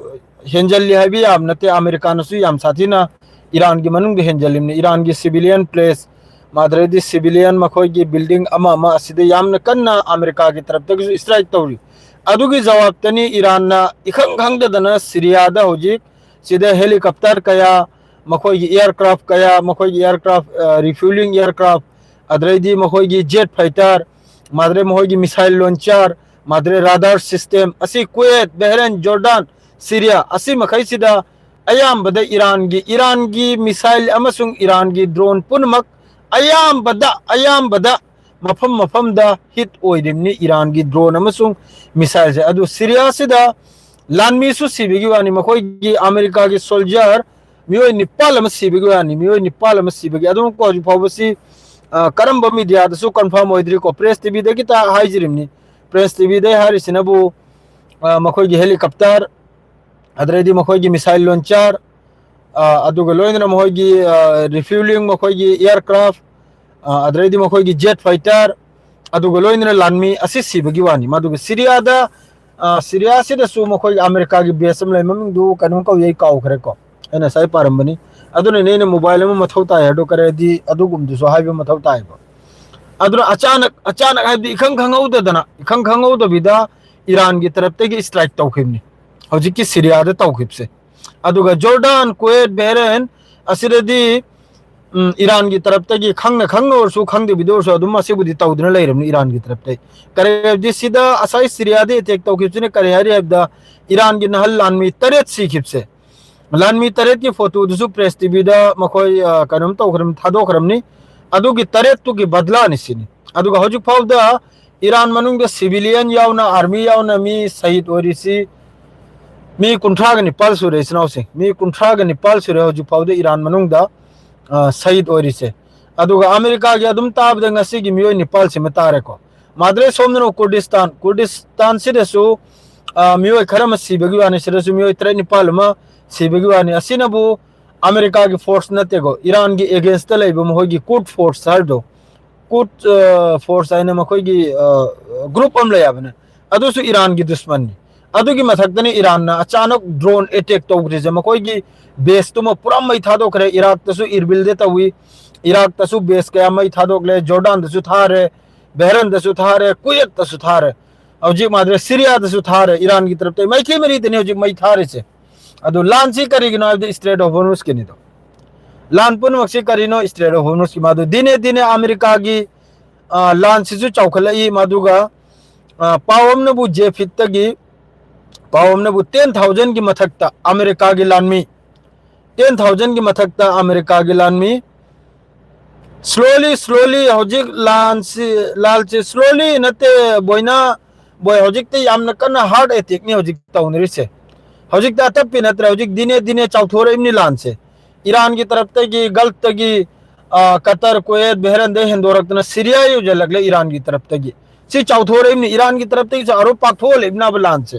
ꯍꯦꯟꯖꯜꯂꯤ ꯍꯥꯏꯕ ꯌꯥꯕ ꯅꯠꯇꯦ, ꯑꯃꯦꯔꯤꯀꯥꯅꯁꯨ ꯌꯥꯝ ꯁꯥꯊꯤꯅ ꯏꯔꯥꯟꯒꯤ ꯃꯅꯨꯡꯗ ꯍꯦꯟꯖꯜꯂꯤꯕꯅꯤ꯫ ꯏꯔꯥꯟꯒꯤ civilian place, ꯃꯥꯗ꯭ꯔꯦꯗꯤ civilian ꯃꯈꯣꯏꯒꯤ building ꯑꯃ ꯑꯃ ꯑꯁꯤꯗ ꯌꯥꯝꯅ ꯀꯟꯅ ꯑꯃꯦꯔꯤꯀꯥꯒꯤ ꯇꯔꯞꯇꯒꯤꯁꯨ strike ꯇꯧꯔꯤ꯫ ꯑꯗꯨꯒꯤ ꯖꯋꯥꯕꯇꯅꯤ ꯏꯔꯥꯟꯅ ꯏꯈꯪ ꯈꯪꯗꯗꯅ ꯁꯤꯔꯤꯌꯥꯗ ꯍꯧꯖꯤꯛ ꯁꯤꯗ helicopter ꯀꯌꯥ, ꯃꯈꯣꯏꯒꯤ aircraft ꯀꯌꯥ, ꯃꯈꯣꯏꯒꯤ aircraft, ꯑ, refueling aircraft, ꯑꯗꯩꯗꯤ ꯃꯈꯣꯏꯒꯤ jet fighter, ꯃꯥꯗ꯭ꯔꯦ ꯃꯈꯣꯏꯒꯤ missile launcher, ꯃꯥꯗ꯭ꯔꯦ radar system ꯑꯁꯤ ꯀꯨꯋꯦꯠ, ꯕꯍꯔꯦꯟ, ꯖꯣꯔꯗꯥꯟ, ꯁꯤꯔꯤꯌꯥ ꯑꯁꯤ ꯃꯈꯩꯁꯤꯗ ꯑꯌꯥꯝꯕꯗ ꯏꯔꯥꯟꯒꯤ, ꯏꯔꯥꯟꯒꯤ missile ꯑꯃꯁꯨꯡ ꯏꯔꯥꯟꯒꯤ drone ꯄꯨꯝꯅꯃꯛ ꯑꯌꯥꯝꯕꯗ, ꯑꯌꯥꯝꯕꯗ ꯃꯐꯝ ꯃꯐꯝꯗ hit ꯑꯣꯏꯔꯤꯕꯅꯤ ꯏꯔꯥꯟꯒꯤ drone ꯑꯃꯁꯨꯡ missileꯁꯦ꯫ ꯑꯗꯨ ꯁꯤꯔꯤꯌꯥꯁꯤꯗ ꯂꯥꯟꯃꯤꯁꯨ ꯁꯤꯕꯒꯤ ꯋꯥꯅꯤ, ꯃꯈꯣꯏꯒꯤ ꯑꯃꯦꯔꯤꯀꯥꯒꯤ soldier ꯃꯤꯑꯣꯏ ꯅꯤꯄꯥꯜ ꯑꯃ ꯁꯤꯕꯒꯤ ꯋꯥꯅꯤ, ꯃꯤꯑꯣꯏ ꯅꯤꯄꯥꯜ ꯑꯃ ꯁꯤꯕꯒꯤ꯫ ꯑꯗꯨꯝ ꯍꯧꯖꯤꯛ ꯐꯥꯎꯕꯁꯤ, ꯑ, ꯀꯔꯝꯕ mediaꯗꯁꯨ confirm ꯑꯣꯏꯗ꯭ꯔꯤꯀꯣ, press TVꯗꯒꯤ ꯇ-, ꯍꯥꯏꯖꯔꯤꯕꯅꯤ꯫ Press TVꯗ ꯍꯥꯏꯔꯤꯁꯤꯅꯕꯨ, ꯑ, ꯃꯈꯣꯏꯒꯤ helicopter, ꯑꯗꯩꯗꯤ ꯃꯈꯣꯏꯒꯤ missile launcher, ꯑ, ꯑꯗꯨꯒ ꯂꯣꯏꯅꯅ ꯃꯈꯣꯏꯒꯤ, ꯑ, refueling, ꯃꯈꯣꯏꯒꯤ aircraft, ꯑ, ꯑꯗꯩꯗꯤ ꯃꯈꯣꯏꯒꯤ jet fighter, ꯑꯗꯨꯒ ꯂꯣꯏꯅꯅ ꯂꯥꯟꯃꯤ ꯑꯁꯤ ꯁꯤꯕꯒꯤ ꯋꯥꯅꯤ꯫ ꯃꯗꯨꯒ ꯁꯤꯔꯤꯌꯥꯗ, ꯑ, ꯁꯤꯔꯤꯌꯥꯁꯤꯗꯁꯨ ꯃꯈꯣꯏꯒꯤ ꯑꯃꯦꯔꯤꯀꯥꯒꯤ base ꯑꯃ ꯂꯩ, ꯃꯃꯤꯡꯗꯨ ꯀꯩꯅꯣꯝ ꯀꯧꯏ, ꯑꯩ ꯀꯥꯎꯈ꯭ꯔꯦꯀꯣ, ꯑꯩꯅ ꯉꯁꯥꯏ ꯄꯥꯔꯝꯕꯅꯤ꯫ ꯑꯗꯨꯅꯅꯦ ꯑꯩꯅ mobile ꯑꯃ ꯃꯊꯧ ꯇꯥꯏ ꯍꯥꯏꯗꯣ, ꯀꯔꯤꯗꯤ ꯑꯗꯨꯒꯨꯝꯕꯗꯨꯁꯨ ꯍꯥꯏꯕ ꯃꯊꯧ ꯇꯥꯏꯕ꯫ ꯑꯗꯨꯅ ꯑꯆꯥꯅꯛ ꯑꯆꯥꯅꯛ ꯍꯥꯏꯕꯗꯤ ꯏꯈꯪ ꯈꯪꯍꯧꯗꯗꯅ, ꯏꯈꯪ ꯈꯪꯍꯧꯗꯕꯤꯗ ꯏꯔꯥꯟꯒꯤ ꯇꯔꯞꯇꯒꯤ ꯁ꯭ꯇ꯭ꯔꯥꯏꯛ ꯇꯧꯈꯤꯕꯅꯤ ꯍꯧꯖꯤꯛꯀꯤ ꯁꯤꯔꯤꯌꯥꯗ ꯇꯧꯈꯤꯕꯁꯦ꯫ ꯑꯗꯨꯒ ꯖꯣꯔꯗꯥꯟ, ꯀꯨꯋꯦꯠ, ꯕꯦꯍꯔꯦꯟ ꯑꯁꯤꯗꯗꯤ ꯎꯝ, ꯏꯔꯥꯟꯒꯤ ꯇꯔꯞꯇꯒꯤ ꯈꯪꯅ ꯈꯪꯅ ꯑꯣꯏꯔꯁꯨ ꯈꯪꯗꯕꯤꯗ ꯑꯣꯏꯔꯁꯨ ꯑꯗꯨꯝ ꯑꯁꯤꯕꯨꯗꯤ ꯇꯧꯗꯨꯅ ꯂꯩꯔꯕꯅꯤ ꯏꯔꯥꯟꯒꯤ ꯇꯔꯞꯇꯒꯤ꯫ ꯀꯔꯦꯕꯗꯤ ꯁꯤꯗ ꯑꯁꯥꯏ ꯁꯤꯔꯤꯌꯥꯗ ꯑꯦꯇꯦꯛ ꯇꯧꯈꯤꯕꯁꯤꯅ ꯀꯔꯤ ꯍꯥꯏꯔꯤ ꯍꯥꯏꯕꯗ ꯏꯔꯥꯟꯒꯤ ꯅꯍꯜ ꯂꯥꯟꯃꯤ ꯇꯔꯦꯠ ꯁꯤꯈꯤꯕꯁꯦ, ꯂꯥꯟꯃꯤ ꯇꯔꯦꯠꯀꯤ ꯐꯣꯇꯣꯗꯨꯁꯨ ꯄ꯭ꯔꯦꯁ ꯇꯤꯚꯤꯗ ꯃꯈꯣꯏ ꯑ, ꯀꯩꯅꯣꯝ ꯇꯧꯈ꯭ꯔꯕꯅꯤ, ꯊꯥꯗꯣꯛꯈ꯭ꯔꯕꯅꯤ꯫ ꯑꯗꯨꯒꯤ ꯇꯔꯦꯠꯇꯨꯒꯤ ꯕꯗꯂꯥꯅꯤ ꯁꯤꯅꯤ꯫ ꯑꯗꯨꯒ ꯍꯧꯖꯤꯛ ꯐꯥꯎꯗ ꯏꯔꯥꯟ ꯃꯅꯨꯡꯗ ꯁꯤꯚꯤꯂꯤꯌꯟ ꯌꯥꯎꯅ, ꯑꯥꯔꯃꯤ ꯌꯥꯎꯅ ꯃꯤ ꯁꯍꯤꯗ ꯑꯣꯏꯔꯤꯁꯤ ꯃꯤ ꯀꯨꯟꯊ꯭ꯔꯥꯒ ꯅꯤꯄꯥꯜ ꯁꯨꯔꯦ, ꯏꯆꯤꯟ ꯏꯅꯥꯎꯁꯤꯡ꯫ ꯃꯤ ꯀꯨꯟꯊ꯭ꯔꯥꯒ ꯅꯤꯄꯥꯜ ꯁꯨꯔꯦ ꯍꯧꯖꯤꯛ ꯐꯥꯎꯗ ꯏꯔꯥꯟ ꯃꯅꯨꯡꯗ ꯑ, ꯁꯍꯤꯗ ꯑꯣꯏꯔꯤꯁꯦ꯫ ꯑꯗꯨꯒ ꯑꯃꯦꯔꯤꯀꯥꯒꯤ ꯑꯗꯨꯝ ꯇꯥꯕꯗ ꯉꯁꯤꯒꯤ ꯃꯤꯑꯣꯏ ꯅꯤꯄꯥꯜꯁꯤꯃ ꯇꯥꯔꯦꯀꯣ꯫ ꯃꯥꯗ꯭ꯔꯦ ꯁꯣꯝꯗꯅ ꯀꯨꯔꯗꯤꯁꯇꯥꯟ, ꯀꯨꯔꯗꯤꯁꯇꯥꯟꯁꯤꯗꯁꯨ ꯑ, ꯃꯤꯑꯣꯏ ꯈꯔ ꯑꯃ ꯁꯤꯕꯒꯤ ꯋꯥꯅꯤ, ꯁꯤꯗꯁꯨ ꯃꯤꯑꯣꯏ ꯇꯔꯦꯠ ꯅꯤꯄꯥꯜ ꯑꯃ ꯁꯤꯕꯒꯤ ꯋꯥꯅꯤ꯫ ꯑꯁꯤꯅꯕꯨ ꯑꯃꯦꯔꯤꯀꯥꯒꯤ ꯐꯣꯔꯁ ꯅꯠꯇꯦꯀꯣ, ꯏꯔꯥꯟꯒꯤ ꯑꯦꯒꯦꯟꯁꯇ ꯂꯩꯕ ꯃꯈꯣꯏꯒꯤ ꯀꯨꯔꯗ ꯐꯣꯔꯁ ꯍꯥꯏꯔꯤꯗꯣ, ꯀꯨꯔꯗ ꯑ, ꯐꯣꯔꯁ ꯍꯥꯏꯅ ꯃꯈꯣꯏꯒꯤ ꯑ, ꯒ꯭ꯔꯨꯞ ꯑꯃ ꯂꯩ ꯍꯥꯏꯕꯅꯦ, ꯑꯗꯨꯁꯨ ꯏꯔꯥꯟꯒꯤ ꯗꯨꯁꯃꯟꯅꯤ꯫ ꯑꯗꯨꯒꯤ ꯃꯊꯛꯇꯅꯤ ꯏꯔꯥꯟꯅ ꯑꯆꯥꯅꯛ ꯗ꯭ꯔꯣꯟ ꯑꯦꯇꯦꯛ ꯇꯧꯈ꯭ꯔꯤꯁꯦ, ꯃꯈꯣꯏꯒꯤ ꯕꯦꯁꯇꯨꯃ ꯄꯨꯔꯥ ꯃꯩ ꯊꯥꯗꯣꯛꯈ꯭ꯔꯦ꯫ ꯏꯔꯥꯛꯇꯁꯨ ꯏꯔꯕꯤꯜꯗ ꯇꯧꯏ, ꯏꯔꯥꯛꯇꯁꯨ ꯕꯦꯁ ꯀꯌꯥ ꯃꯩ ꯊꯥꯗꯣꯛꯂꯦ, ꯖꯣꯔꯗꯥꯟꯗꯁꯨ ꯊꯥꯔꯦ, ꯕꯦꯍꯔꯟꯗꯁꯨ ꯊꯥꯔꯦ, ꯀꯨꯋꯦꯠꯇꯁꯨ ꯊꯥꯔꯦ, ꯍꯧꯖꯤꯛ ꯃꯥꯗ꯭ꯔꯦ ꯁꯤꯔꯤꯌꯥꯗꯁꯨ ꯊꯥꯔꯦ꯫ ꯏꯔꯥꯟꯒꯤ ꯇꯔꯞꯇ ꯃꯥꯏꯀꯩ ꯃꯔꯤꯗꯅꯤ ꯍꯧꯖꯤꯛ ꯃꯩ ꯊꯥꯔꯤꯁꯦ꯫ ꯑꯗꯣ ꯂꯥꯟꯁꯤ ꯀꯔꯤꯒꯤꯅꯣ ꯍꯥꯏꯕꯗꯤ ꯏꯁꯇ꯭ꯔꯦꯠ ꯑꯣꯐ ꯍꯣꯔꯃꯨꯁꯀꯤꯅꯤꯗꯣ꯫ ꯂꯥꯟ ꯄꯨꯝꯅꯃꯛꯁꯤ ꯀꯔꯤꯅꯣ? ꯏꯁꯇ꯭ꯔꯦꯠ ꯑꯣꯐ ꯍꯣꯔꯃꯨꯁꯀꯤ꯫ ꯃꯥꯗꯨ ꯗꯤꯅꯦ ꯗꯤꯅꯦ ꯑꯃꯦꯔꯤꯀꯥꯒꯤ ꯑ, ꯂꯥꯟꯁꯤꯁꯨ ꯆꯥꯎꯈꯠꯂꯛꯏ꯫ ꯃꯗꯨꯒ ꯑ, ꯄꯥꯎ ꯑꯃꯅꯕꯨ ꯖꯦ ꯐꯤꯠꯇꯒꯤ ꯄꯥꯎ ꯑꯃꯅꯕꯨ ꯇꯦꯟ ꯊꯥꯎꯖꯟꯒꯤ ꯃꯊꯛꯇ ꯑꯃꯦꯔꯤꯀꯥꯒꯤ ꯂꯥꯟꯃꯤ, ꯇꯦꯟ ꯊꯥꯎꯖꯟꯒꯤ ꯃꯊꯛꯇ ꯑꯃꯦꯔꯤꯀꯥꯒꯤ ꯂꯥꯟꯃꯤ꯫ ꯁ꯭ꯂꯣꯂꯤ ꯁ꯭ꯂꯣꯂꯤ ꯍꯧꯖꯤꯛ ꯂꯥꯟꯁꯤ, ꯂꯥꯜꯁꯤ ꯁ꯭ꯂꯣꯂꯤ ꯅꯠꯇꯦ, ꯕꯣꯏꯅ ꯕꯣꯏ, ꯍꯧꯖꯤꯛꯇꯤ ꯌꯥꯝꯅ ꯀꯟꯅ ꯍꯥꯔꯠ ꯑꯦꯇꯦꯛꯅꯤ ꯍꯧꯖꯤꯛ ꯇꯧꯅꯔꯤꯁꯦ꯫ ꯍꯧꯖꯤꯛꯇꯤ ꯑꯇꯞꯄꯤ ꯅꯠꯇ꯭ꯔꯦ, ꯍꯧꯖꯤꯛ ꯗꯤꯅꯦ ꯗꯤꯅꯦ ꯆꯥꯎꯊꯣꯔꯛꯏꯕꯅꯤ ꯂꯥꯟꯁꯦ꯫ ꯏꯔꯥꯟꯒꯤ ꯇꯔꯞꯇꯒꯤ, ꯒꯜꯐꯇꯒꯤ, ꯑ, ꯀꯇꯔ, ꯀꯨꯋꯦꯠ, ꯕꯦꯍꯔꯟꯗꯩ ꯍꯦꯟꯗꯣꯔꯛꯇꯅ ꯁꯤꯔꯤꯌꯥ ꯌꯧꯁꯤꯜꯂꯛꯂꯦ ꯏꯔꯥꯟꯒꯤ ꯇꯔꯞꯇꯒꯤ꯫ ꯁꯤ ꯆꯥꯎꯊꯣꯔꯛꯏꯕꯅꯤ, ꯏꯔꯥꯟꯒꯤ ꯇꯔꯞꯇꯒꯤꯁꯨ ꯑꯔꯣꯞ ꯄꯥꯛꯊꯣꯛꯍꯜꯂꯛꯏꯕꯅꯕ ꯂꯥꯟꯁꯦ꯫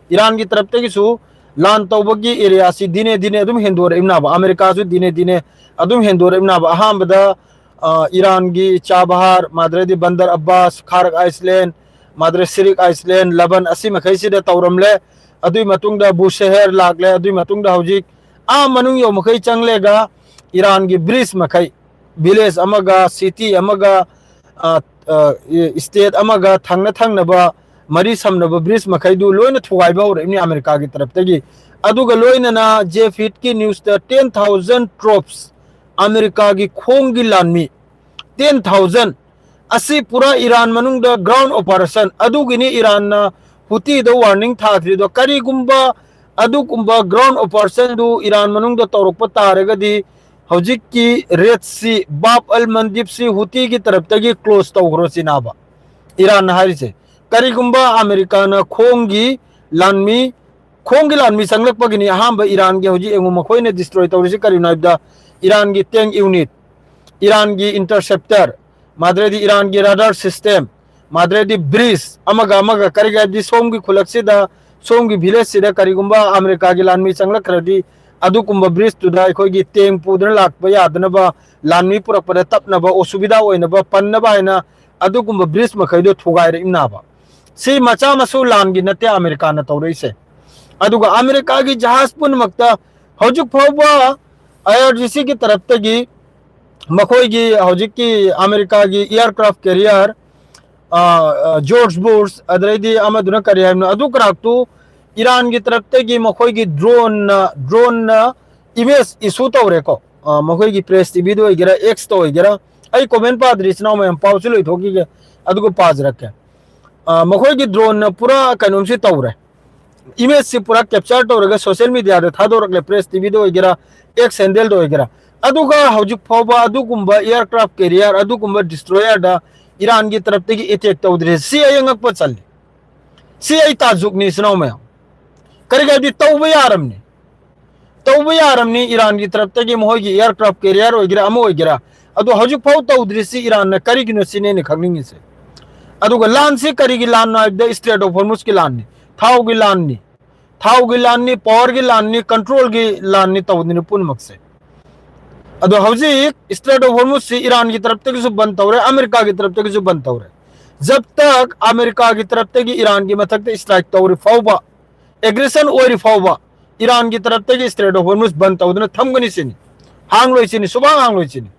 ꯏꯔꯥꯟꯒꯤ ꯇꯔꯞꯇꯒꯤꯁꯨ ꯂꯥꯟ ꯇꯧꯕꯒꯤ ꯑꯦꯔꯤꯌꯥꯁꯤ ꯗꯤꯅꯦ ꯗꯤꯅꯦ ꯑꯗꯨꯝ ꯍꯦꯟꯗꯣꯔꯛꯏꯕꯅꯕ, ꯑꯃꯦꯔꯤꯀꯥꯁꯨ ꯗꯤꯅꯦ ꯗꯤꯅꯦ ꯑꯗꯨꯝ ꯍꯦꯟꯗꯣꯔꯛꯏꯕꯅꯕ꯫ ꯑꯍꯥꯟꯕꯗ ꯑ, ꯏꯔꯥꯟꯒꯤ ꯆꯥꯕꯍꯥꯔ, ꯃꯥꯗ꯭ꯔꯦꯗꯤ ꯕꯟꯗꯔ ꯑꯕꯥꯁ, ꯈꯥꯔꯛ ꯑꯥꯏꯁꯂꯦꯟ, ꯃꯥꯗ꯭ꯔꯦ ꯁꯤꯔꯤꯛ ꯑꯥꯏꯁꯂꯦꯟ, ꯂꯕꯟ, ꯑꯁꯤꯃꯈꯩꯁꯤꯗ ꯇꯧꯔꯝꯂꯦ꯫ ꯑꯗꯨꯒꯤ ꯃꯇꯨꯡꯗ ꯕꯨꯁꯦꯍꯦꯔ ꯂꯥꯛꯂꯦ꯫ ꯑꯗꯨꯒꯤ ꯃꯇꯨꯡꯗ ꯍꯧꯖꯤꯛ ꯑꯥ ꯃꯅꯨꯡ ꯌꯧꯃꯈꯩ ꯆꯪꯂꯦꯒ ꯏꯔꯥꯟꯒꯤ ꯕ꯭ꯔꯤꯖ ꯃꯈꯩ, ꯚꯤꯂꯦꯖ ꯑꯃꯒ, ꯁꯤꯇꯤ ꯑꯃꯒ, ꯁ꯭ꯇꯦꯠ ꯑꯃꯒ ꯊꯪꯅ ꯊꯪꯅꯕ ꯃꯔꯤ ꯁꯝꯅꯕ ꯕ꯭ꯔꯤꯖ ꯃꯈꯩꯗꯨ ꯂꯣꯏꯅ ꯊꯨꯒꯥꯏꯕ ꯍꯧꯔꯛꯏꯕꯅꯤ ꯑꯃꯦꯔꯤꯀꯥꯒꯤ ꯇꯔꯞꯇꯒꯤ꯫ ꯑꯗꯨꯒ ꯂꯣꯏꯅꯅ ꯖꯦꯐ ꯍꯤꯠꯀꯤ ꯅ꯭ꯌꯨꯁꯇ ꯇꯦꯟ ꯊꯥꯎꯖꯟ ꯇ꯭ꯔꯣꯞꯁ, ꯑꯃꯦꯔꯤꯀꯥꯒꯤ ꯈꯣꯡꯒꯤ ꯂꯥꯟꯃꯤ ꯇꯦꯟ ꯊꯥꯎꯖꯟ ꯑꯁꯤ ꯄꯨꯔꯥ ꯏꯔꯥꯟ ꯃꯅꯨꯡꯗ ꯒ꯭ꯔꯥꯎꯟ ꯑꯣꯄꯔꯦꯁꯟ ꯑꯗꯨꯒꯤꯅꯤ ꯏꯔꯥꯟꯅ ꯍꯨꯇꯤꯗ ꯋꯥꯔꯅꯤꯡ ꯊꯥꯈ꯭ꯔꯤꯗꯣ꯫ ꯀꯔꯤꯒꯨꯝꯕ ꯑꯗꯨꯒꯨꯝꯕ ꯒ꯭ꯔꯥꯎꯟ ꯑꯣꯄꯔꯦꯁꯟꯗꯨ ꯏꯔꯥꯟ ꯃꯅꯨꯡꯗ ꯇꯧꯔꯛꯄ ꯇꯥꯔꯒꯗꯤ ꯍꯧꯖꯤꯛꯀꯤ ꯔꯦꯠ ꯁꯤ, ꯕꯥꯕ ꯑꯜ ꯃꯟꯗꯤꯞꯁꯤ ꯍꯨꯇꯤꯒꯤ ꯇꯔꯞꯇꯒꯤ ꯀ꯭ꯂꯣꯖ ꯇꯧꯈ꯭ꯔꯣ ꯁꯤꯅꯥꯕ ꯏꯔꯥꯟꯅ ꯍꯥꯏꯔꯤꯁꯦ꯫ ꯀꯔꯤꯒꯨꯝꯕ ꯑꯃꯦꯔꯤꯀꯥꯅ ꯈꯣꯡꯒꯤ ꯂꯥꯟꯃꯤ ꯈꯣꯡꯒꯤ ꯂꯥꯟꯃꯤ ꯆꯪꯂꯛꯄꯒꯤꯅꯤ ꯑꯍꯥꯟꯕ ꯏꯔꯥꯟꯒꯤ ꯍꯧꯖꯤꯛ ꯌꯦꯡꯉꯨ ꯃꯈꯣꯏꯅ ꯗꯤꯁꯇ꯭ꯔꯣꯏ ꯇꯧꯔꯤꯁꯤ ꯀꯔꯤꯅꯣ ꯍꯥꯏꯕꯗ ꯏꯔꯥꯟꯒꯤ ꯇꯦꯡ ꯌꯨꯅꯤꯠ, ꯏꯔꯥꯟꯒꯤ ꯏꯟꯇꯔꯁꯦꯞꯇꯔ, ꯃꯥꯗ꯭ꯔꯦꯗꯤ ꯏꯔꯥꯟꯒꯤ ꯔꯥꯗꯥꯔ ꯁꯤꯁꯇꯦꯝ, ꯃꯥꯗ꯭ꯔꯦꯗꯤ ꯕ꯭ꯔꯤꯖ ꯑꯃꯒ ꯑꯃꯒ ꯀꯔꯤ ꯍꯥꯏꯕꯗꯤ ꯁꯣꯝꯒꯤ ꯈꯨꯂꯛꯁꯤꯗ ꯁꯣꯝꯒꯤ ꯚꯤꯂꯦꯖꯁꯤꯗ ꯀꯔꯤꯒꯨꯝꯕ ꯑꯃꯦꯔꯤꯀꯥꯒꯤ ꯂꯥꯟꯃꯤ ꯆꯪꯂꯛꯈ꯭ꯔꯗꯤ ꯑꯗꯨꯒꯨꯝꯕ ꯕ꯭ꯔꯤꯖꯇꯨꯗ ꯑꯩꯈꯣꯏꯒꯤ ꯇꯦꯡ ꯄꯨꯗꯨꯅ ꯂꯥꯛꯄ ꯌꯥꯗꯅꯕ, ꯂꯥꯟꯃꯤ ꯄꯨꯔꯛꯄꯗ ꯇꯞꯅꯕ ꯑꯣꯁꯨꯕꯤꯗꯥ ꯑꯣꯏꯅꯕ ꯄꯟꯅꯕ ꯍꯥꯏꯅ ꯑꯗꯨꯒꯨꯝꯕ ꯕ꯭ꯔꯤꯖ ꯃꯈꯩꯗꯣ ꯊꯨꯒꯥꯏꯔꯛꯏꯕꯅꯥꯕ꯫ ꯁꯤ ꯃꯆꯥ ꯃꯁꯨ ꯂꯥꯟꯒꯤ ꯅꯠꯇꯦ ꯑꯃꯦꯔꯤꯀꯥꯅ ꯇꯧꯔꯛꯏꯁꯦ꯫ ꯑꯗꯨꯒ ꯑꯃꯦꯔꯤꯀꯥꯒꯤ ꯖꯍꯥꯖ ꯄꯨꯝꯅꯃꯛꯇ ꯍꯧꯖꯤꯛ ꯐꯥꯎꯕ ꯑꯥꯏ ꯑꯥꯔ ꯖꯤ ꯁꯤꯒꯤ ꯇꯔꯞꯇꯒꯤ ꯃꯈꯣꯏꯒꯤ ꯍꯧꯖꯤꯛꯀꯤ ꯑꯃꯦꯔꯤꯀꯥꯒꯤ ꯏꯌꯥꯔꯀ꯭ꯔꯥꯐ ꯀꯦꯔꯤꯌꯔ ꯖꯣꯔꯖ ꯕꯨꯁ ꯑꯗꯩꯗꯤ ꯑꯃꯗꯨꯅ ꯀꯔꯤ ꯍꯥꯏꯕꯅꯣ ꯑꯗꯨ ꯀꯔꯥꯛꯇꯨ ꯏꯔꯥꯟꯒꯤ ꯇꯔꯞꯇꯒꯤ ꯃꯈꯣꯏꯒꯤ ꯗ꯭ꯔꯣꯟꯅ ꯗ꯭ꯔꯣꯟꯅ ꯏꯃꯦꯖ ꯏꯁꯨ ꯇꯧꯔꯦꯀꯣ꯫ ꯃꯈꯣꯏꯒꯤ ꯄ꯭ꯔꯦꯁ ꯇꯤꯚꯤꯗ ꯑꯣꯏꯒꯦꯔꯥ, ꯑꯦꯛꯁꯇ ꯑꯣꯏꯒꯦꯔꯥ, ꯑꯩ ꯀꯣꯃꯦꯟ ꯄꯥꯗ꯭ꯔꯤ ꯏꯆꯤꯟ ꯏꯅꯥꯎ ꯃꯌꯥꯝ ꯄꯥꯎꯁꯨ ꯂꯣꯏꯊꯣꯛꯈꯤꯒꯦ ꯑꯗꯨꯒ ꯄꯥꯖꯔꯛꯀꯦ꯫ ꯃꯈꯣꯏꯒꯤ ꯗ꯭ꯔꯣꯟꯅ ꯄꯨꯔꯥ ꯀꯩꯅꯣꯝꯁꯤ ꯇꯧꯔꯦ꯫ ꯏꯃꯦꯖꯁꯤ ꯄꯨꯔꯥ ꯀꯦꯞꯆꯔ ꯇꯧꯔꯒ ꯁꯣꯁꯤꯌꯦꯜ ꯃꯤꯗꯤꯌꯥꯗ ꯊꯥꯗꯣꯔꯛꯂꯦ, ꯄ꯭ꯔꯦꯁ ꯇꯤꯚꯤꯗ ꯑꯣꯏꯒꯦꯔꯥ, ꯑꯦꯛꯁ ꯍꯦꯟꯗꯦꯜꯗ ꯑꯣꯏꯒꯦꯔꯥ꯫ ꯑꯗꯨꯒ ꯍꯧꯖꯤꯛ ꯐꯥꯎꯕ ꯑꯗꯨꯒꯨꯝꯕ ꯑꯦꯌꯥꯔꯀ꯭ꯔꯥꯐ ꯀꯦꯔꯤꯌꯔ, ꯑꯗꯨꯒꯨꯝꯕ ꯗꯤꯁꯇ꯭ꯔꯣꯌꯔꯗ ꯏꯔꯥꯟꯒꯤ ꯇꯔꯞꯇꯒꯤ ꯑꯦꯇꯦꯛ ꯇꯧꯗ꯭ꯔꯦ꯫ ꯁꯤ ꯑꯩ ꯑꯉꯛꯄ ꯆꯜꯂꯤ꯫ ꯁꯤ ꯑꯩ ꯇꯥꯖꯨꯛꯅꯤ ꯏꯆꯤꯟ ꯏꯅꯥꯎ ꯃꯌꯥꯝ꯫ ꯀꯔꯤꯒꯤ ꯍꯥꯏꯕꯗꯤ ꯇꯧꯕ ꯌꯥꯔꯝꯅꯤ, ꯇꯧꯕ ꯌꯥꯔꯝꯅꯤ ꯏꯔꯥꯟꯒꯤ ꯇꯔꯞꯇꯒꯤ ꯃꯈꯣꯏꯒꯤ ꯑꯦꯌꯥꯔꯀ꯭ꯔꯥꯐ ꯀꯦꯔꯤꯌꯔ ꯑꯣꯏꯒꯦꯔꯥ ꯑꯃ ꯑꯣꯏꯒꯦꯔꯥ꯫ ꯑꯗꯣ ꯍꯧꯖꯤꯛ ꯐꯥꯎ ꯇꯧꯗ꯭ꯔꯤꯁꯤ ꯏꯔꯥꯟꯅ ꯀꯔꯤꯒꯤꯅꯣ ꯁꯤꯅꯦ ꯑꯩꯅ ꯈꯪꯅꯤꯡꯉꯤꯁꯦ꯫ ꯑꯗꯨꯒ ꯂꯥꯟꯁꯤ ꯀꯔꯤꯒꯤ ꯂꯥꯟꯅꯣ ꯍꯥꯏꯕꯗ ꯏꯁꯇ꯭ꯔꯦꯠ ꯑꯣꯐ ꯍꯣꯔꯃꯨꯁꯀꯤ ꯂꯥꯟꯅꯤ, ꯊꯥꯎꯒꯤ ꯂꯥꯟꯅꯤ, ꯊꯥꯎꯒꯤ ꯂꯥꯟꯅꯤ, ꯄꯥꯋꯔꯒꯤ ꯂꯥꯟꯅꯤ, ꯀꯟꯇ꯭ꯔꯣꯜꯒꯤ ꯂꯥꯟꯅꯤ ꯇꯧꯕꯅꯤ ꯄꯨꯝꯅꯃꯛꯁꯦ꯫ ꯑꯗꯣ ꯍꯧꯖꯤꯛ ꯏꯁꯇ꯭ꯔꯦꯠ ꯑꯣꯐ ꯍꯣꯔꯃꯨꯁꯁꯤ ꯏꯔꯥꯟꯒꯤ ꯇꯔꯞꯇꯒꯤꯁꯨ ꯕꯟ ꯇꯧꯔꯦ, ꯑꯃꯦꯔꯤꯀꯥꯒꯤ ꯇꯔꯞꯇꯒꯤꯁꯨ ꯕꯟ ꯇꯧꯔꯦ꯫ ꯖꯕ ꯇꯛ ꯑꯃꯦꯔꯤꯀꯥꯒꯤ ꯇꯔꯞꯇꯒꯤ ꯏꯔꯥꯟꯒꯤ ꯃꯊꯛꯇ ꯏꯁꯇ꯭ꯔꯥꯏꯛ ꯇꯧꯔꯤ ꯐꯥꯎꯕ, ꯑꯦꯒ꯭ꯔꯦꯁꯟ ꯑꯣꯏꯔꯤ ꯐꯥꯎꯕ ꯏꯔꯥꯟꯒꯤ ꯇꯔꯞꯇꯒꯤ ꯏꯁꯇ꯭ꯔꯦꯠ ꯑꯣꯐ ꯍꯣꯔꯃꯨꯁ ꯕꯟ ꯇꯧꯗꯨꯅ ꯊꯝꯒꯅꯤ ꯁꯤꯅꯤ꯫ ꯍꯥꯡꯂꯣꯏ ꯁꯤꯅꯤ, ꯁꯨꯕꯥꯡ ꯍꯥꯡꯂꯣꯏ ꯁꯤꯅꯤ꯫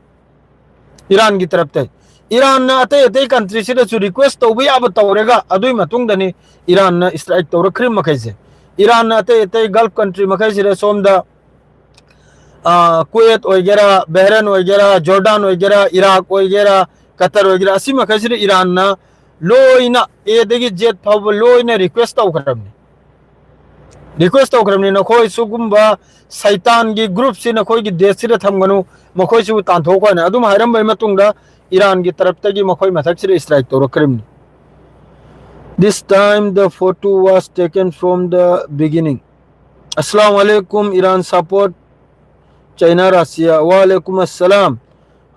ꯏꯔꯥꯟꯒꯤ ꯇꯔꯞꯇ ꯏꯔꯥꯟꯅ ꯑꯇꯩ ꯑꯇꯩ countryꯁꯤꯗꯁꯨ request ꯇꯧꯕ ꯌꯥꯕ ꯇꯧꯔꯒ, ꯑꯗꯨꯒꯤ ꯃꯇꯨꯡꯗꯅꯤ ꯏꯔꯥꯟꯅ strike ꯇꯧꯔꯛꯈ꯭ꯔꯤꯕ ꯃꯈꯩꯁꯦ꯫ ꯏꯔꯥꯟꯅ ꯑꯇꯩ ꯑꯇꯩ Gulf country ꯃꯈꯩꯁꯤꯗ, ꯁꯣꯝꯗ, ꯑ, ꯀꯨꯋꯦꯠ ꯑꯣꯏꯒꯦꯔꯥ, ꯕꯍꯔꯦꯟ ꯑꯣꯏꯒꯦꯔꯥ, ꯖꯣꯔꯗꯥꯟ ꯑꯣꯏꯒꯦꯔꯥ, ꯏꯔꯥꯛ ꯑꯣꯏꯒꯦꯔꯥ, ꯀꯇꯔ ꯑꯣꯏꯒꯦꯔꯥ, ꯑꯁꯤ ꯃꯈꯩꯁꯤꯗ ꯏꯔꯥꯟꯅ ꯂꯣꯏꯅ, A ꯗꯒꯤ Z ꯐꯥꯎꯕ ꯂꯣꯏꯅ request ꯇꯧꯈ꯭ꯔꯕꯅꯤ꯫ Request ꯇꯧꯈ꯭ꯔꯕꯅꯤ, "ꯅꯈꯣꯏ ꯁꯤꯒꯨꯝꯕ ꯁꯩꯇꯥꯟꯒꯤ groupꯁꯤ ꯅꯈꯣꯏꯒꯤ ꯗꯦꯁꯁꯤꯗ ꯊꯝꯒꯅꯨ, ꯃꯈꯣꯏꯁꯤꯕꯨ ꯇꯥꯟꯊꯣꯛꯈꯣ" ꯍꯥꯏꯅ꯫ ꯑꯗꯨꯝ ꯍꯥꯏꯔꯝꯕꯒꯤ ꯃꯇꯨꯡꯗ ꯏꯔꯥꯟꯒꯤ ꯇꯔꯞꯇꯒꯤ ꯃꯈꯣꯏ ꯃꯊꯛꯁꯤꯗ strike ꯇꯧꯔꯛꯈ꯭ꯔꯤꯕꯅꯤ꯫ This time the photo was taken from the beginning. Assalamu alaikum, Iran support China Russia. Wa alaikum assalam.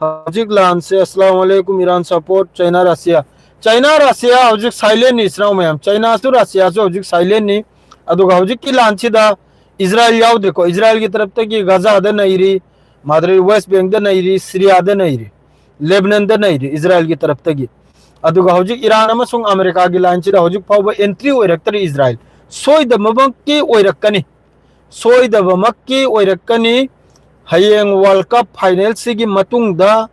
ꯍꯧꯖꯤꯛ ꯂꯥꯟꯁꯦ, "Assalamu alaikum, Iran support China Russia." China Russia ꯍꯧꯖꯤꯛ silentꯅꯤ, ꯏꯆꯤꯟ ꯏꯅꯥꯎ ꯃꯌꯥꯝ꯫ Chinaꯁꯨ Russiaꯁꯨ ꯍꯧꯖꯤꯛ silentꯅꯤ꯫ ꯑꯗꯨꯒ ꯍꯧꯖꯤꯛꯀꯤ ꯂꯥꯟꯁꯤꯗ ꯏꯖꯔꯥꯏꯜ ꯌꯥꯎꯗ꯭ꯔꯦꯀꯣ꯫ ꯏꯖꯔꯥꯏꯜꯒꯤ ꯇꯔꯞꯇꯒꯤ ꯒꯖꯥꯗ ꯅꯩꯔꯤ, ꯃꯥꯗ꯭ꯔꯤ West Bankꯗ ꯅꯩꯔꯤ, ꯁꯤꯔꯤꯌꯥꯗ ꯅꯩꯔꯤ, ꯂꯦꯕꯅꯟꯗ ꯅꯩꯔꯤ ꯏꯖꯔꯥꯏꯜꯒꯤ ꯇꯔꯞꯇꯒꯤ꯫ ꯑꯗꯨꯒ ꯍꯧꯖꯤꯛ ꯏꯔꯥꯟ ꯑꯃꯁꯨꯡ ꯑꯃꯦꯔꯤꯀꯥꯒꯤ ꯂꯥꯏꯟꯁꯤꯗ ꯍꯧꯖꯤꯛ ꯐꯥꯎꯕ entry ꯑꯣꯏꯔꯛꯇ꯭ꯔꯤ ꯏꯖꯔꯥꯏꯜ꯫ ꯁꯣꯏꯗꯕꯃꯛꯀꯤ ꯑꯣꯏꯔꯛꯀꯅꯤ, ꯁꯣꯏꯗꯕꯃꯛꯀꯤ ꯑꯣꯏꯔꯛꯀꯅꯤ꯫ ꯍꯌꯦꯡ World Cup finalꯁꯤꯒꯤ ꯃꯇꯨꯡꯗ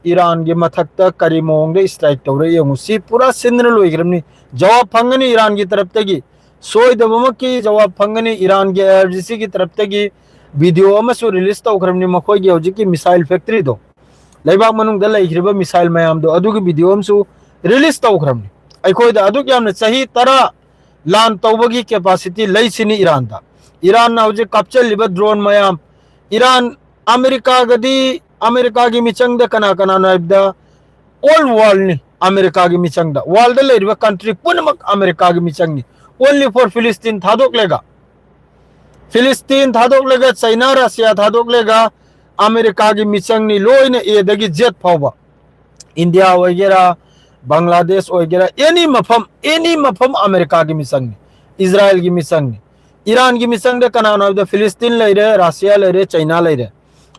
ꯏꯔꯥꯟꯒꯤ ꯃꯊꯛꯇ ꯀꯔꯤ ꯃꯑꯣꯡꯗ strike ꯇꯧꯔꯦ ꯌꯦꯡꯉꯨ꯫ ꯁꯤ ꯄꯨꯔꯥ ꯁꯤꯟꯗꯅ ꯂꯣꯏꯈ꯭ꯔꯕꯅꯤ꯫ ꯖꯋꯥꯕ ꯐꯪꯒꯅꯤ ꯏꯔꯥꯟꯒꯤ ꯇꯔꯞꯇꯒꯤ, ꯁꯣꯏꯗꯕꯃꯛꯀꯤ ꯖꯋꯥꯕ ꯐꯪꯒꯅꯤ꯫ ꯏꯔꯥꯟꯒꯤ IRGCꯒꯤ ꯇꯔꯞꯇꯒꯤ video ꯑꯃꯁꯨ release ꯇꯧꯈ꯭ꯔꯕꯅꯤ, ꯃꯈꯣꯏꯒꯤ ꯍꯧꯖꯤꯛꯀꯤ missile factoryꯗꯣ, ꯂꯩꯕꯥꯛ ꯃꯅꯨꯡꯗ ꯂꯩꯈ꯭ꯔꯤꯕ missile ꯃꯌꯥꯝꯗꯣ, ꯑꯗꯨꯒꯤ video ꯑꯃꯁꯨ release ꯇꯧꯈ꯭ꯔꯕꯅꯤ꯫ ꯑꯩꯈꯣꯏꯗ ꯑꯗꯨꯛ ꯌꯥꯝꯅ ꯆꯍꯤ ꯇꯔꯥ ꯂꯥꯟ ꯇꯧꯕꯒꯤ capacity ꯂꯩꯁꯤꯅꯤ ꯏꯔꯥꯟꯗ꯫ ꯏꯔꯥꯟꯅ ꯍꯧꯖꯤꯛ ꯀꯥꯞꯆꯜꯂꯤꯕ drone ꯃꯌꯥꯝ, ꯏꯔꯥꯟ, ꯑꯃꯦꯔꯤꯀꯥꯒꯗꯤ, ꯑꯃꯦꯔꯤꯀꯥꯒꯤ ꯃꯤꯆꯪꯗ ꯀꯅꯥ ꯀꯅꯥꯅꯣ ꯍꯥꯏꯕꯗ, all worldꯅꯤ ꯑꯃꯦꯔꯤꯀꯥꯒꯤ ꯃꯤꯆꯪꯗ꯫ Worldꯗ ꯂꯩꯔꯤꯕ country ꯄꯨꯝꯅꯃꯛ ꯑꯃꯦꯔꯤꯀꯥꯒꯤ ꯃꯤꯆꯪꯅꯤ, only for Philistine ꯊꯥꯗꯣꯛꯂꯒ꯫ Philistine ꯊꯥꯗꯣꯛꯂꯒ, China Russia ꯊꯥꯗꯣꯛꯂꯒ, ꯑꯃꯦꯔꯤꯀꯥꯒꯤ ꯃꯤꯆꯪꯅꯤ ꯂꯣꯏꯅ, Aꯗꯒꯤ Z ꯐꯥꯎꯕ꯫ India ꯑꯣꯏꯒꯦꯔꯥ, ꯕꯪꯒ꯭ꯂꯥꯗꯦꯁ ꯑꯣꯏꯒꯦꯔꯥ, any ꯃꯐꯝ, any ꯃꯐꯝ ꯑꯃꯦꯔꯤꯀꯥꯒꯤ ꯃꯤꯆꯪꯅꯤ, ꯏꯖꯔꯥꯏꯜꯒꯤ ꯃꯤꯆꯪꯅꯤ꯫ ꯏꯔꯥꯟꯒꯤ ꯃꯤꯆꯪꯗ ꯀꯅꯥꯅꯣ ꯍꯥꯏꯕꯗ Philistine ꯂꯩꯔꯦ, Russia ꯂꯩꯔꯦ, China ꯂꯩꯔꯦ꯫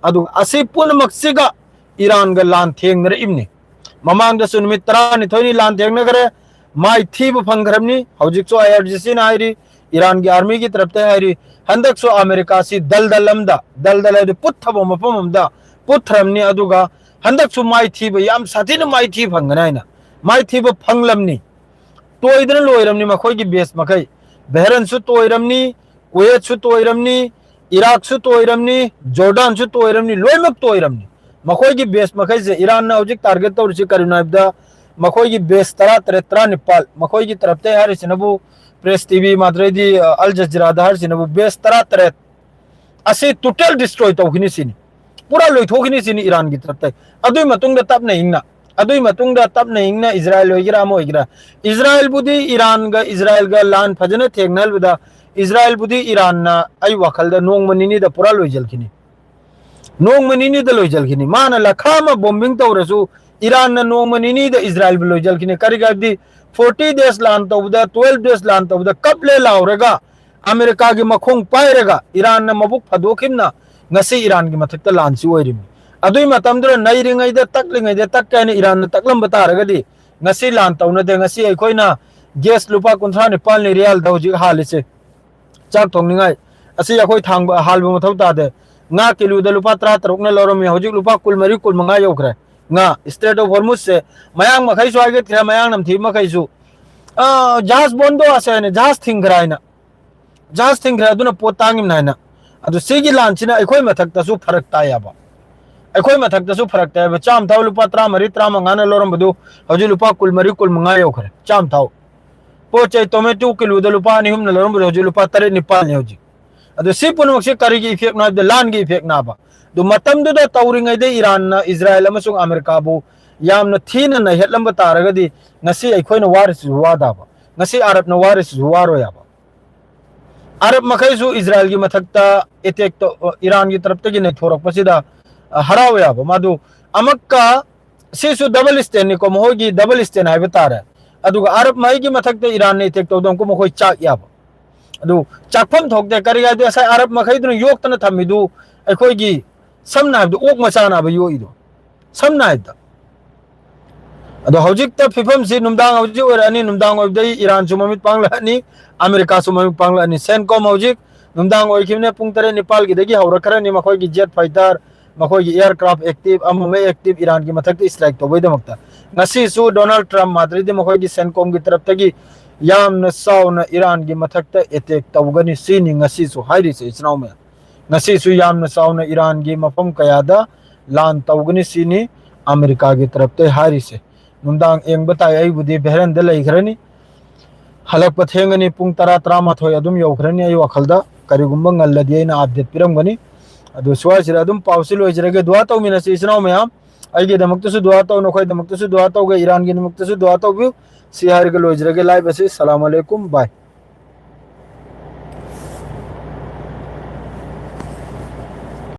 ꯑꯗꯨꯒ ꯑꯁꯤ ꯄꯨꯝꯅꯃꯛꯁꯤꯒ ꯏꯔꯥꯟꯒ ꯂꯥꯟ ꯊꯦꯡꯅꯔꯛꯏꯕꯅꯤ꯫ ꯃꯃꯥꯡꯗꯁꯨ ꯅꯨꯃꯤꯠ ꯇꯔꯥꯅꯤꯊꯣꯏꯅꯤ ꯂꯥꯟ ꯊꯦꯡꯅꯈ꯭ꯔꯦ, ꯃꯥꯏꯊꯤꯕ ꯐꯪꯈ꯭ꯔꯕꯅꯤ꯫ ꯍꯧꯖꯤꯛꯁꯨ IRGCꯅ ꯍꯥꯏꯔꯤ, ꯏꯔꯥꯟꯒꯤ armyꯒꯤ ꯇꯔꯞꯇ ꯍꯥꯏꯔꯤ, ꯍꯟꯗꯛꯁꯨ ꯑꯃꯦꯔꯤꯀꯥꯁꯤ ꯗꯜꯗꯜ ꯑꯃꯗ, ꯗꯜꯗꯜ ꯍꯥꯏꯗꯤ ꯄꯨꯠꯊꯕ ꯃꯐꯝ ꯑꯃꯗ ꯄꯨꯠꯊꯔꯝꯅꯤ꯫ ꯑꯗꯨꯒ ꯍꯟꯗꯛꯁꯨ ꯃꯥꯏꯊꯤꯕ, ꯌꯥꯝ ꯁꯥꯊꯤꯅ ꯃꯥꯏꯊꯤꯕ ꯐꯪꯒꯅꯤ ꯍꯥꯏꯅ, ꯃꯥꯏꯊꯤꯕ ꯐꯪꯂꯝꯅꯤ꯫ ꯇꯣꯏꯗꯅ ꯂꯣꯏꯔꯝꯅꯤ ꯃꯈꯣꯏꯒꯤ base ꯃꯈꯩ꯫ ꯕꯍꯔꯟꯁꯨ ꯇꯣꯏꯔꯝꯅꯤ, ꯀꯨꯋꯦꯠꯁꯨ ꯇꯣꯏꯔꯝꯅꯤ, ꯏꯔꯥꯛꯁꯨ ꯇꯣꯏꯔꯝꯅꯤ, ꯖꯣꯔꯗꯥꯟꯁꯨ ꯇꯣꯏꯔꯝꯅꯤ, ꯂꯣꯏꯅꯃꯛ ꯇꯣꯏꯔꯝꯅꯤ꯫ ꯃꯈꯣꯏꯒꯤ base ꯃꯈꯩꯁꯦ ꯏꯔꯥꯟꯅ ꯍꯧꯖꯤꯛ target ꯇꯧꯔꯤꯁꯤ ꯀꯔꯤꯅꯣ ꯍꯥꯏꯕꯗ, ꯃꯈꯣꯏꯒꯤ base ꯇꯔꯥ ꯇꯔꯦꯠ, ꯇꯔꯥ ꯅꯤꯄꯥꯜ, ꯃꯈꯣꯏꯒꯤ ꯇꯔꯞꯇꯩ ꯍꯥꯏꯔꯤꯁꯤꯅꯕꯨ, Press T V ꯃꯥꯗ꯭ꯔꯩꯗꯤ, ꯑ, Al Jazeera ꯗ ꯍꯥꯏꯔꯤꯁꯤꯅꯕꯨ base ꯇꯔꯥ ꯇꯔꯦꯠ ꯑꯁꯤ total destroy ꯇꯧꯈꯤꯅꯤ ꯁꯤꯅꯤ꯫ ꯄꯨꯔꯥ ꯂꯣꯏꯊꯣꯛꯈꯤꯅꯤ ꯁꯤꯅꯤ ꯏꯔꯥꯟꯒꯤ ꯇꯔꯞꯇꯩ꯫ ꯑꯗꯨꯒꯤ ꯃꯇꯨꯡꯗ ꯇꯞꯅ ꯏꯪꯅ, ꯑꯗꯨꯒꯤ ꯃꯇꯨꯡꯗ ꯇꯞꯅ ꯏꯪꯅ ꯏꯖꯔꯥꯏꯜ ꯑꯣꯏꯒꯦꯔꯥ ꯑꯃ ꯑꯣꯏꯒꯦꯔꯥ, ꯏꯖꯔꯥꯏꯜꯕꯨꯗꯤ ꯏꯔꯥꯟꯒ, ꯏꯖꯔꯥꯏꯜꯒ ꯂꯥꯟ ꯐꯖꯅ ꯊꯦꯡꯅꯍꯜꯕꯗ, ꯏꯖꯔꯥꯏꯜꯕꯨꯗꯤ ꯏꯔꯥꯟꯅ ꯑꯩ ꯋꯥꯈꯜꯗ ꯅꯣꯡꯃ ꯅꯤꯅꯤꯗ ꯄꯨꯔꯥ ꯂꯣꯏꯁꯤꯜꯈꯤꯅꯤ꯫ ꯅꯣꯡꯃ ꯅꯤꯅꯤꯗ ꯂꯣꯏꯁꯤꯜꯈꯤꯅꯤ꯫ ꯃꯥꯅ ꯂꯈꯥ ꯑꯃ bombing ꯇꯧꯔꯁꯨ ꯏꯔꯥꯟꯅ ꯅꯣꯡꯃ ꯅꯤꯅꯤꯗ ꯏꯖꯔꯥꯏꯜꯕꯨ ꯂꯣꯏꯁꯤꯜꯈꯤꯅꯤ꯫ ꯀꯔꯤꯒꯤ ꯍꯥꯏꯕꯗꯤ forty days ꯂꯥꯟ ꯇꯧꯕꯗ, twelve days ꯂꯥꯟ ꯇꯧꯕꯗ ꯀꯞꯂꯦ ꯂꯥꯎꯔꯒ ꯑꯃꯦꯔꯤꯀꯥꯒꯤ ꯃꯈꯣꯡ ꯄꯥꯏꯔꯒ ꯏꯔꯥꯟꯅ ꯃꯕꯨꯛ ꯐꯗꯣꯛꯈꯤꯕꯅ ꯉꯁꯤ ꯏꯔꯥꯟꯒꯤ ꯃꯊꯛꯇ ꯂꯥꯟꯁꯤ ꯑꯣꯏꯔꯤꯕꯅꯤ꯫ ꯑꯗꯨꯏ ꯃꯇꯝꯗꯨꯗ ꯅꯩꯔꯤꯉꯩꯗ, ꯇꯛꯂꯤꯉꯩꯗ ꯇꯛꯀꯦ ꯍꯥꯏꯅ ꯏꯔꯥꯟꯅ ꯇꯛꯂꯝꯕ ꯇꯥꯔꯒꯗꯤ ꯉꯁꯤ ꯂꯥꯟ ꯇꯧꯅꯗꯦ꯫ ꯉꯁꯤ ꯑꯩꯈꯣꯏꯅ gas ꯂꯨꯄꯥ ꯀꯨꯟꯊ꯭ꯔꯥ ꯅꯤꯄꯥꯜꯅꯤ ꯔꯤꯌꯥꯜꯗ ꯍꯧꯖꯤꯛ ꯍꯥꯜꯂꯤꯁꯦ꯫ ꯆꯥꯛ ꯊꯣꯡꯅꯤꯡꯉꯥꯏ꯫ ꯑꯁꯤ ꯑꯩꯈꯣꯏ ꯊꯥꯡꯕ ꯍꯥꯜꯕ ꯃꯊꯧ ꯇꯥꯗꯦ꯫ ꯉꯥ ꯀꯤꯂꯣꯗ ꯂꯨꯄꯥ ꯇꯔꯥ ꯇꯔꯨꯛꯅ ꯂꯧꯔꯝꯃꯤ, ꯍꯧꯖꯤꯛ ꯂꯨꯄꯥ ꯀꯨꯟꯃꯔꯤ, ꯀꯨꯟꯃꯉꯥ ꯌꯧꯈ꯭ꯔꯦ꯫ ꯉꯥ Strait of Hormuz ꯁꯦ ꯃꯌꯥꯡ ꯃꯈꯩꯁꯨ ꯍꯥꯏꯒꯠꯈ꯭ꯔꯦ, ꯃꯌꯥꯡ ꯅꯝꯊꯤꯕ ꯃꯈꯩꯁꯨ꯫ ꯑ, ꯖꯍꯥꯖ ꯕꯣꯟꯗꯣ ꯑꯁꯦ ꯍꯥꯏꯅ, ꯖꯍꯥꯖ ꯊꯤꯡꯈ꯭ꯔꯦ ꯍꯥꯏꯅ, ꯖꯍꯥꯖ ꯊꯤꯡꯈ꯭ꯔꯦ, ꯑꯗꯨꯅ ꯄꯣꯠ ꯇꯥꯡꯉꯤꯕꯅꯤ ꯍꯥꯏꯅ꯫ ꯑꯗꯨ ꯁꯤꯒꯤ ꯂꯥꯟꯁꯤꯅ ꯑꯩꯈꯣꯏ ꯃꯊꯛꯇꯁꯨ ꯐꯔꯛ ꯇꯥꯏ ꯍꯥꯏꯕ꯫ ꯑꯩꯈꯣꯏ ꯃꯊꯛꯇꯁꯨ ꯐꯔꯛ ꯇꯥꯏ ꯍꯥꯏꯕ꯫ ꯆꯥꯝ ꯊꯥꯎ ꯂꯨꯄꯥ ꯇꯔꯥꯃꯔꯤ, ꯇꯔꯥꯃꯉꯥꯅ ꯂꯧꯔꯝꯕꯗꯨ ꯍꯧꯖꯤꯛ ꯂꯨꯄꯥ ꯀꯨꯟꯃꯔꯤ, ꯀꯨꯟꯃꯉꯥ ꯌꯧꯈ꯭ꯔꯦ꯫ ꯆꯥꯝ ꯊꯥꯎ꯫ ꯄꯣꯠ ꯆꯩ tomato ꯀꯤꯂꯣꯗ ꯂꯨꯄꯥ ꯑꯅꯤ ꯑꯍꯨꯝꯅ ꯂꯧꯔꯝꯕꯗꯣ ꯍꯧꯖꯤꯛ ꯂꯨꯄꯥ ꯇꯔꯦꯠ ꯅꯤꯄꯥꯜꯅꯤ ꯍꯧꯖꯤꯛ꯫ ꯑꯗꯨ ꯁꯤ ꯄꯨꯝꯅꯃꯛꯁꯦ ꯀꯔꯤꯒꯤ effect ꯅꯣ ꯍꯥꯏꯕꯗ, ꯂꯥꯟꯒꯤ effect ꯅꯥꯕ꯫ ꯑꯗꯨ ꯃꯇꯝꯗꯨꯗ ꯇꯧꯔꯤꯉꯩꯗ ꯏꯔꯥꯟꯅ ꯏꯖꯔꯥꯏꯜ ꯑꯃꯁꯨꯡ ꯑꯃꯦꯔꯤꯀꯥꯕꯨ ꯌꯥꯝꯅ ꯊꯤꯅ ꯅꯩꯍꯠꯂꯝꯕ ꯇꯥꯔꯒꯗꯤ ꯉꯁꯤ ꯑꯩꯈꯣꯏꯅ ꯋꯥꯔꯤꯁꯤꯁꯨ ꯋꯥꯗꯕ, ꯉꯁꯤ ꯑꯔꯕꯅ ꯋꯥꯔꯤꯁꯤꯁꯨ ꯋꯥꯔꯣꯏ ꯍꯥꯏꯕ꯫ ꯑꯔꯕ ꯃꯈꯩꯁꯨ ꯏꯖꯔꯥꯏꯜꯒꯤ ꯃꯊꯛꯇ attack ꯇꯧ-, ꯏꯔꯥꯟꯒꯤ ꯇꯔꯞꯇꯒꯤ ꯅꯩꯊꯣꯔꯛꯄꯁꯤꯗ, ꯑ, ꯍꯔꯥꯎꯋꯦ ꯍꯥꯏꯕ꯫ ꯃꯗꯨ ꯑꯃꯛꯀ ꯁꯤꯁꯨ double stand ꯅꯤꯀꯣ, ꯃꯈꯣꯏꯒꯤ double stand ꯍꯥꯏꯕ ꯇꯥꯔꯦ꯫ ꯑꯗꯨꯒ ꯑꯔꯕ ꯃꯍꯩꯒꯤ ꯃꯊꯛꯇ ꯏꯔꯥꯟꯅ attack ꯇꯧꯗꯅꯀꯣ ꯃꯈꯣꯏ ꯆꯥꯛ ꯌꯥꯕ꯫ ꯑꯗꯨ ꯆꯥꯛꯐꯝ ꯊꯣꯛꯇꯦ꯫ ꯀꯔꯤꯒꯤ ꯍꯥꯏꯗꯤ ꯉꯁꯥꯏ ꯑꯔꯕ ꯃꯈꯩꯗꯨꯅ ꯌꯣꯛꯇꯅ ꯊꯝꯃꯤꯗꯨ ꯑꯩꯈꯣꯏꯒꯤ ꯁꯝꯅ ꯍꯥꯏꯕꯗ ꯑꯣꯛ ꯃꯆꯥꯅ ꯍꯥꯏꯕ ꯌꯣꯛꯏꯗꯣ꯫ ꯁꯝꯅ ꯍꯥꯏꯕꯗ꯫ ꯑꯗꯣ ꯍꯧꯖꯤꯛꯇ ꯐꯤꯕꯝꯁꯤ ꯅꯨꯡꯗꯥꯡ ꯍꯧꯖꯤꯛ ꯑꯣꯏꯔꯛꯑꯅꯤ꯫ ꯅꯨꯡꯗꯥꯡ ꯑꯣꯏꯕꯗꯩ ꯏꯔꯥꯟꯁꯨ ꯃꯃꯤꯠ ꯄꯥꯡꯂꯛꯑꯅꯤ, ꯑꯃꯦꯔꯤꯀꯥꯁꯨ ꯃꯃꯤꯠ ꯄꯥꯡꯂꯛꯑꯅꯤ꯫ CENTCOM ꯍꯧꯖꯤꯛ ꯅꯨꯡꯗꯥꯡ ꯑꯣꯏꯈꯤꯕꯅꯦ, ꯄꯨꯡ ꯇꯔꯦꯠ ꯅꯤꯄꯥꯜꯒꯤꯗꯒꯤ ꯍꯧꯔꯛꯈ꯭ꯔꯅꯤ ꯃꯈꯣꯏꯒꯤ jet fighter, ꯃꯈꯣꯏꯒꯤ aircraft active, ꯑꯃ ꯑꯃ active ꯏꯔꯥꯟꯒꯤ ꯃꯊꯛꯇ strike ꯇꯧꯕꯩꯗꯃꯛꯇ꯫ ꯉꯁꯤꯁꯨ ꯗꯣꯅꯥꯜꯗ ꯇ꯭ꯔꯝꯞ ꯃꯥꯗ꯭ꯔꯤꯗꯤ ꯃꯈꯣꯏꯒꯤ ꯁꯦꯟꯀꯣꯝꯒꯤ ꯇꯔꯞꯇꯒꯤ ꯌꯥꯝꯅ ꯆꯥꯎꯅ ꯏꯔꯥꯟꯒꯤ ꯃꯊꯛꯇ attack ꯇꯧꯒꯅꯤ ꯁꯤꯅꯤ ꯉꯁꯤꯁꯨ ꯍꯥꯏꯔꯤꯁꯦ, ꯏꯆꯤꯟ ꯏꯅꯥꯎ ꯃꯌꯥꯝ꯫ ꯉꯁꯤꯁꯨ ꯌꯥꯝꯅ ꯆꯥꯎꯅ ꯏꯔꯥꯟꯒꯤ ꯃꯐꯝ ꯀꯌꯥꯗ ꯂꯥꯟ ꯇꯧꯒꯅꯤ ꯁꯤꯅꯤ ꯑꯃꯦꯔꯤꯀꯥꯒꯤ ꯇꯔꯞꯇ ꯍꯥꯏꯔꯤꯁꯦ꯫ ꯅꯨꯡꯗꯥꯡ ꯌꯦꯡꯕ ꯇꯥꯏ, ꯑꯩꯕꯨꯗꯤ ꯕꯦꯍꯔꯟꯗ ꯂꯩꯈ꯭ꯔꯅꯤ꯫ ꯍꯜꯂꯛꯄ ꯊꯦꯡꯒꯅꯤ, ꯄꯨꯡ ꯇꯔꯥ, ꯇꯔꯥꯃꯥꯊꯣꯏ ꯑꯗꯨꯝ ꯌꯧꯈ꯭ꯔꯅꯤ꯫ ꯑꯩ ꯋꯥꯈꯜꯗ ꯀꯔꯤꯒꯨꯝꯕ ꯉꯜꯂꯗꯤ ꯑꯩꯅ update ꯄꯤꯔꯝꯒꯅꯤ꯫ ꯑꯗꯨ ꯁ꯭ꯋꯥꯏꯁꯤꯗ ꯑꯗꯨꯝ ꯄꯥꯎꯁꯤ ꯂꯣꯏꯖꯔꯒꯦ꯫ ꯗꯨꯋꯥ ꯇꯧꯃꯤꯟꯅꯁꯤ ꯏꯆꯤꯟ ꯏꯅꯥꯎ ꯃꯌꯥꯝ꯫ ꯑꯩꯒꯤꯗꯃꯛꯇꯁꯨ ꯗꯨꯋꯥ ꯇꯧ, ꯅꯈꯣꯏꯗꯃꯛꯇꯁꯨ ꯗꯨꯋꯥ ꯇꯧꯒꯦ, ꯏꯔꯥꯟꯒꯤꯗꯃꯛꯇꯁꯨ ꯗꯨꯋꯥ ꯇꯧꯕꯤꯌꯨ꯫ ꯁꯤ ꯍꯥꯏꯔꯒ ꯂꯣꯏꯖꯔꯒꯦ live ꯑꯁꯤ꯫ ꯁꯂꯥꯝ ꯑꯂꯩꯀꯨꯝ, bye꯫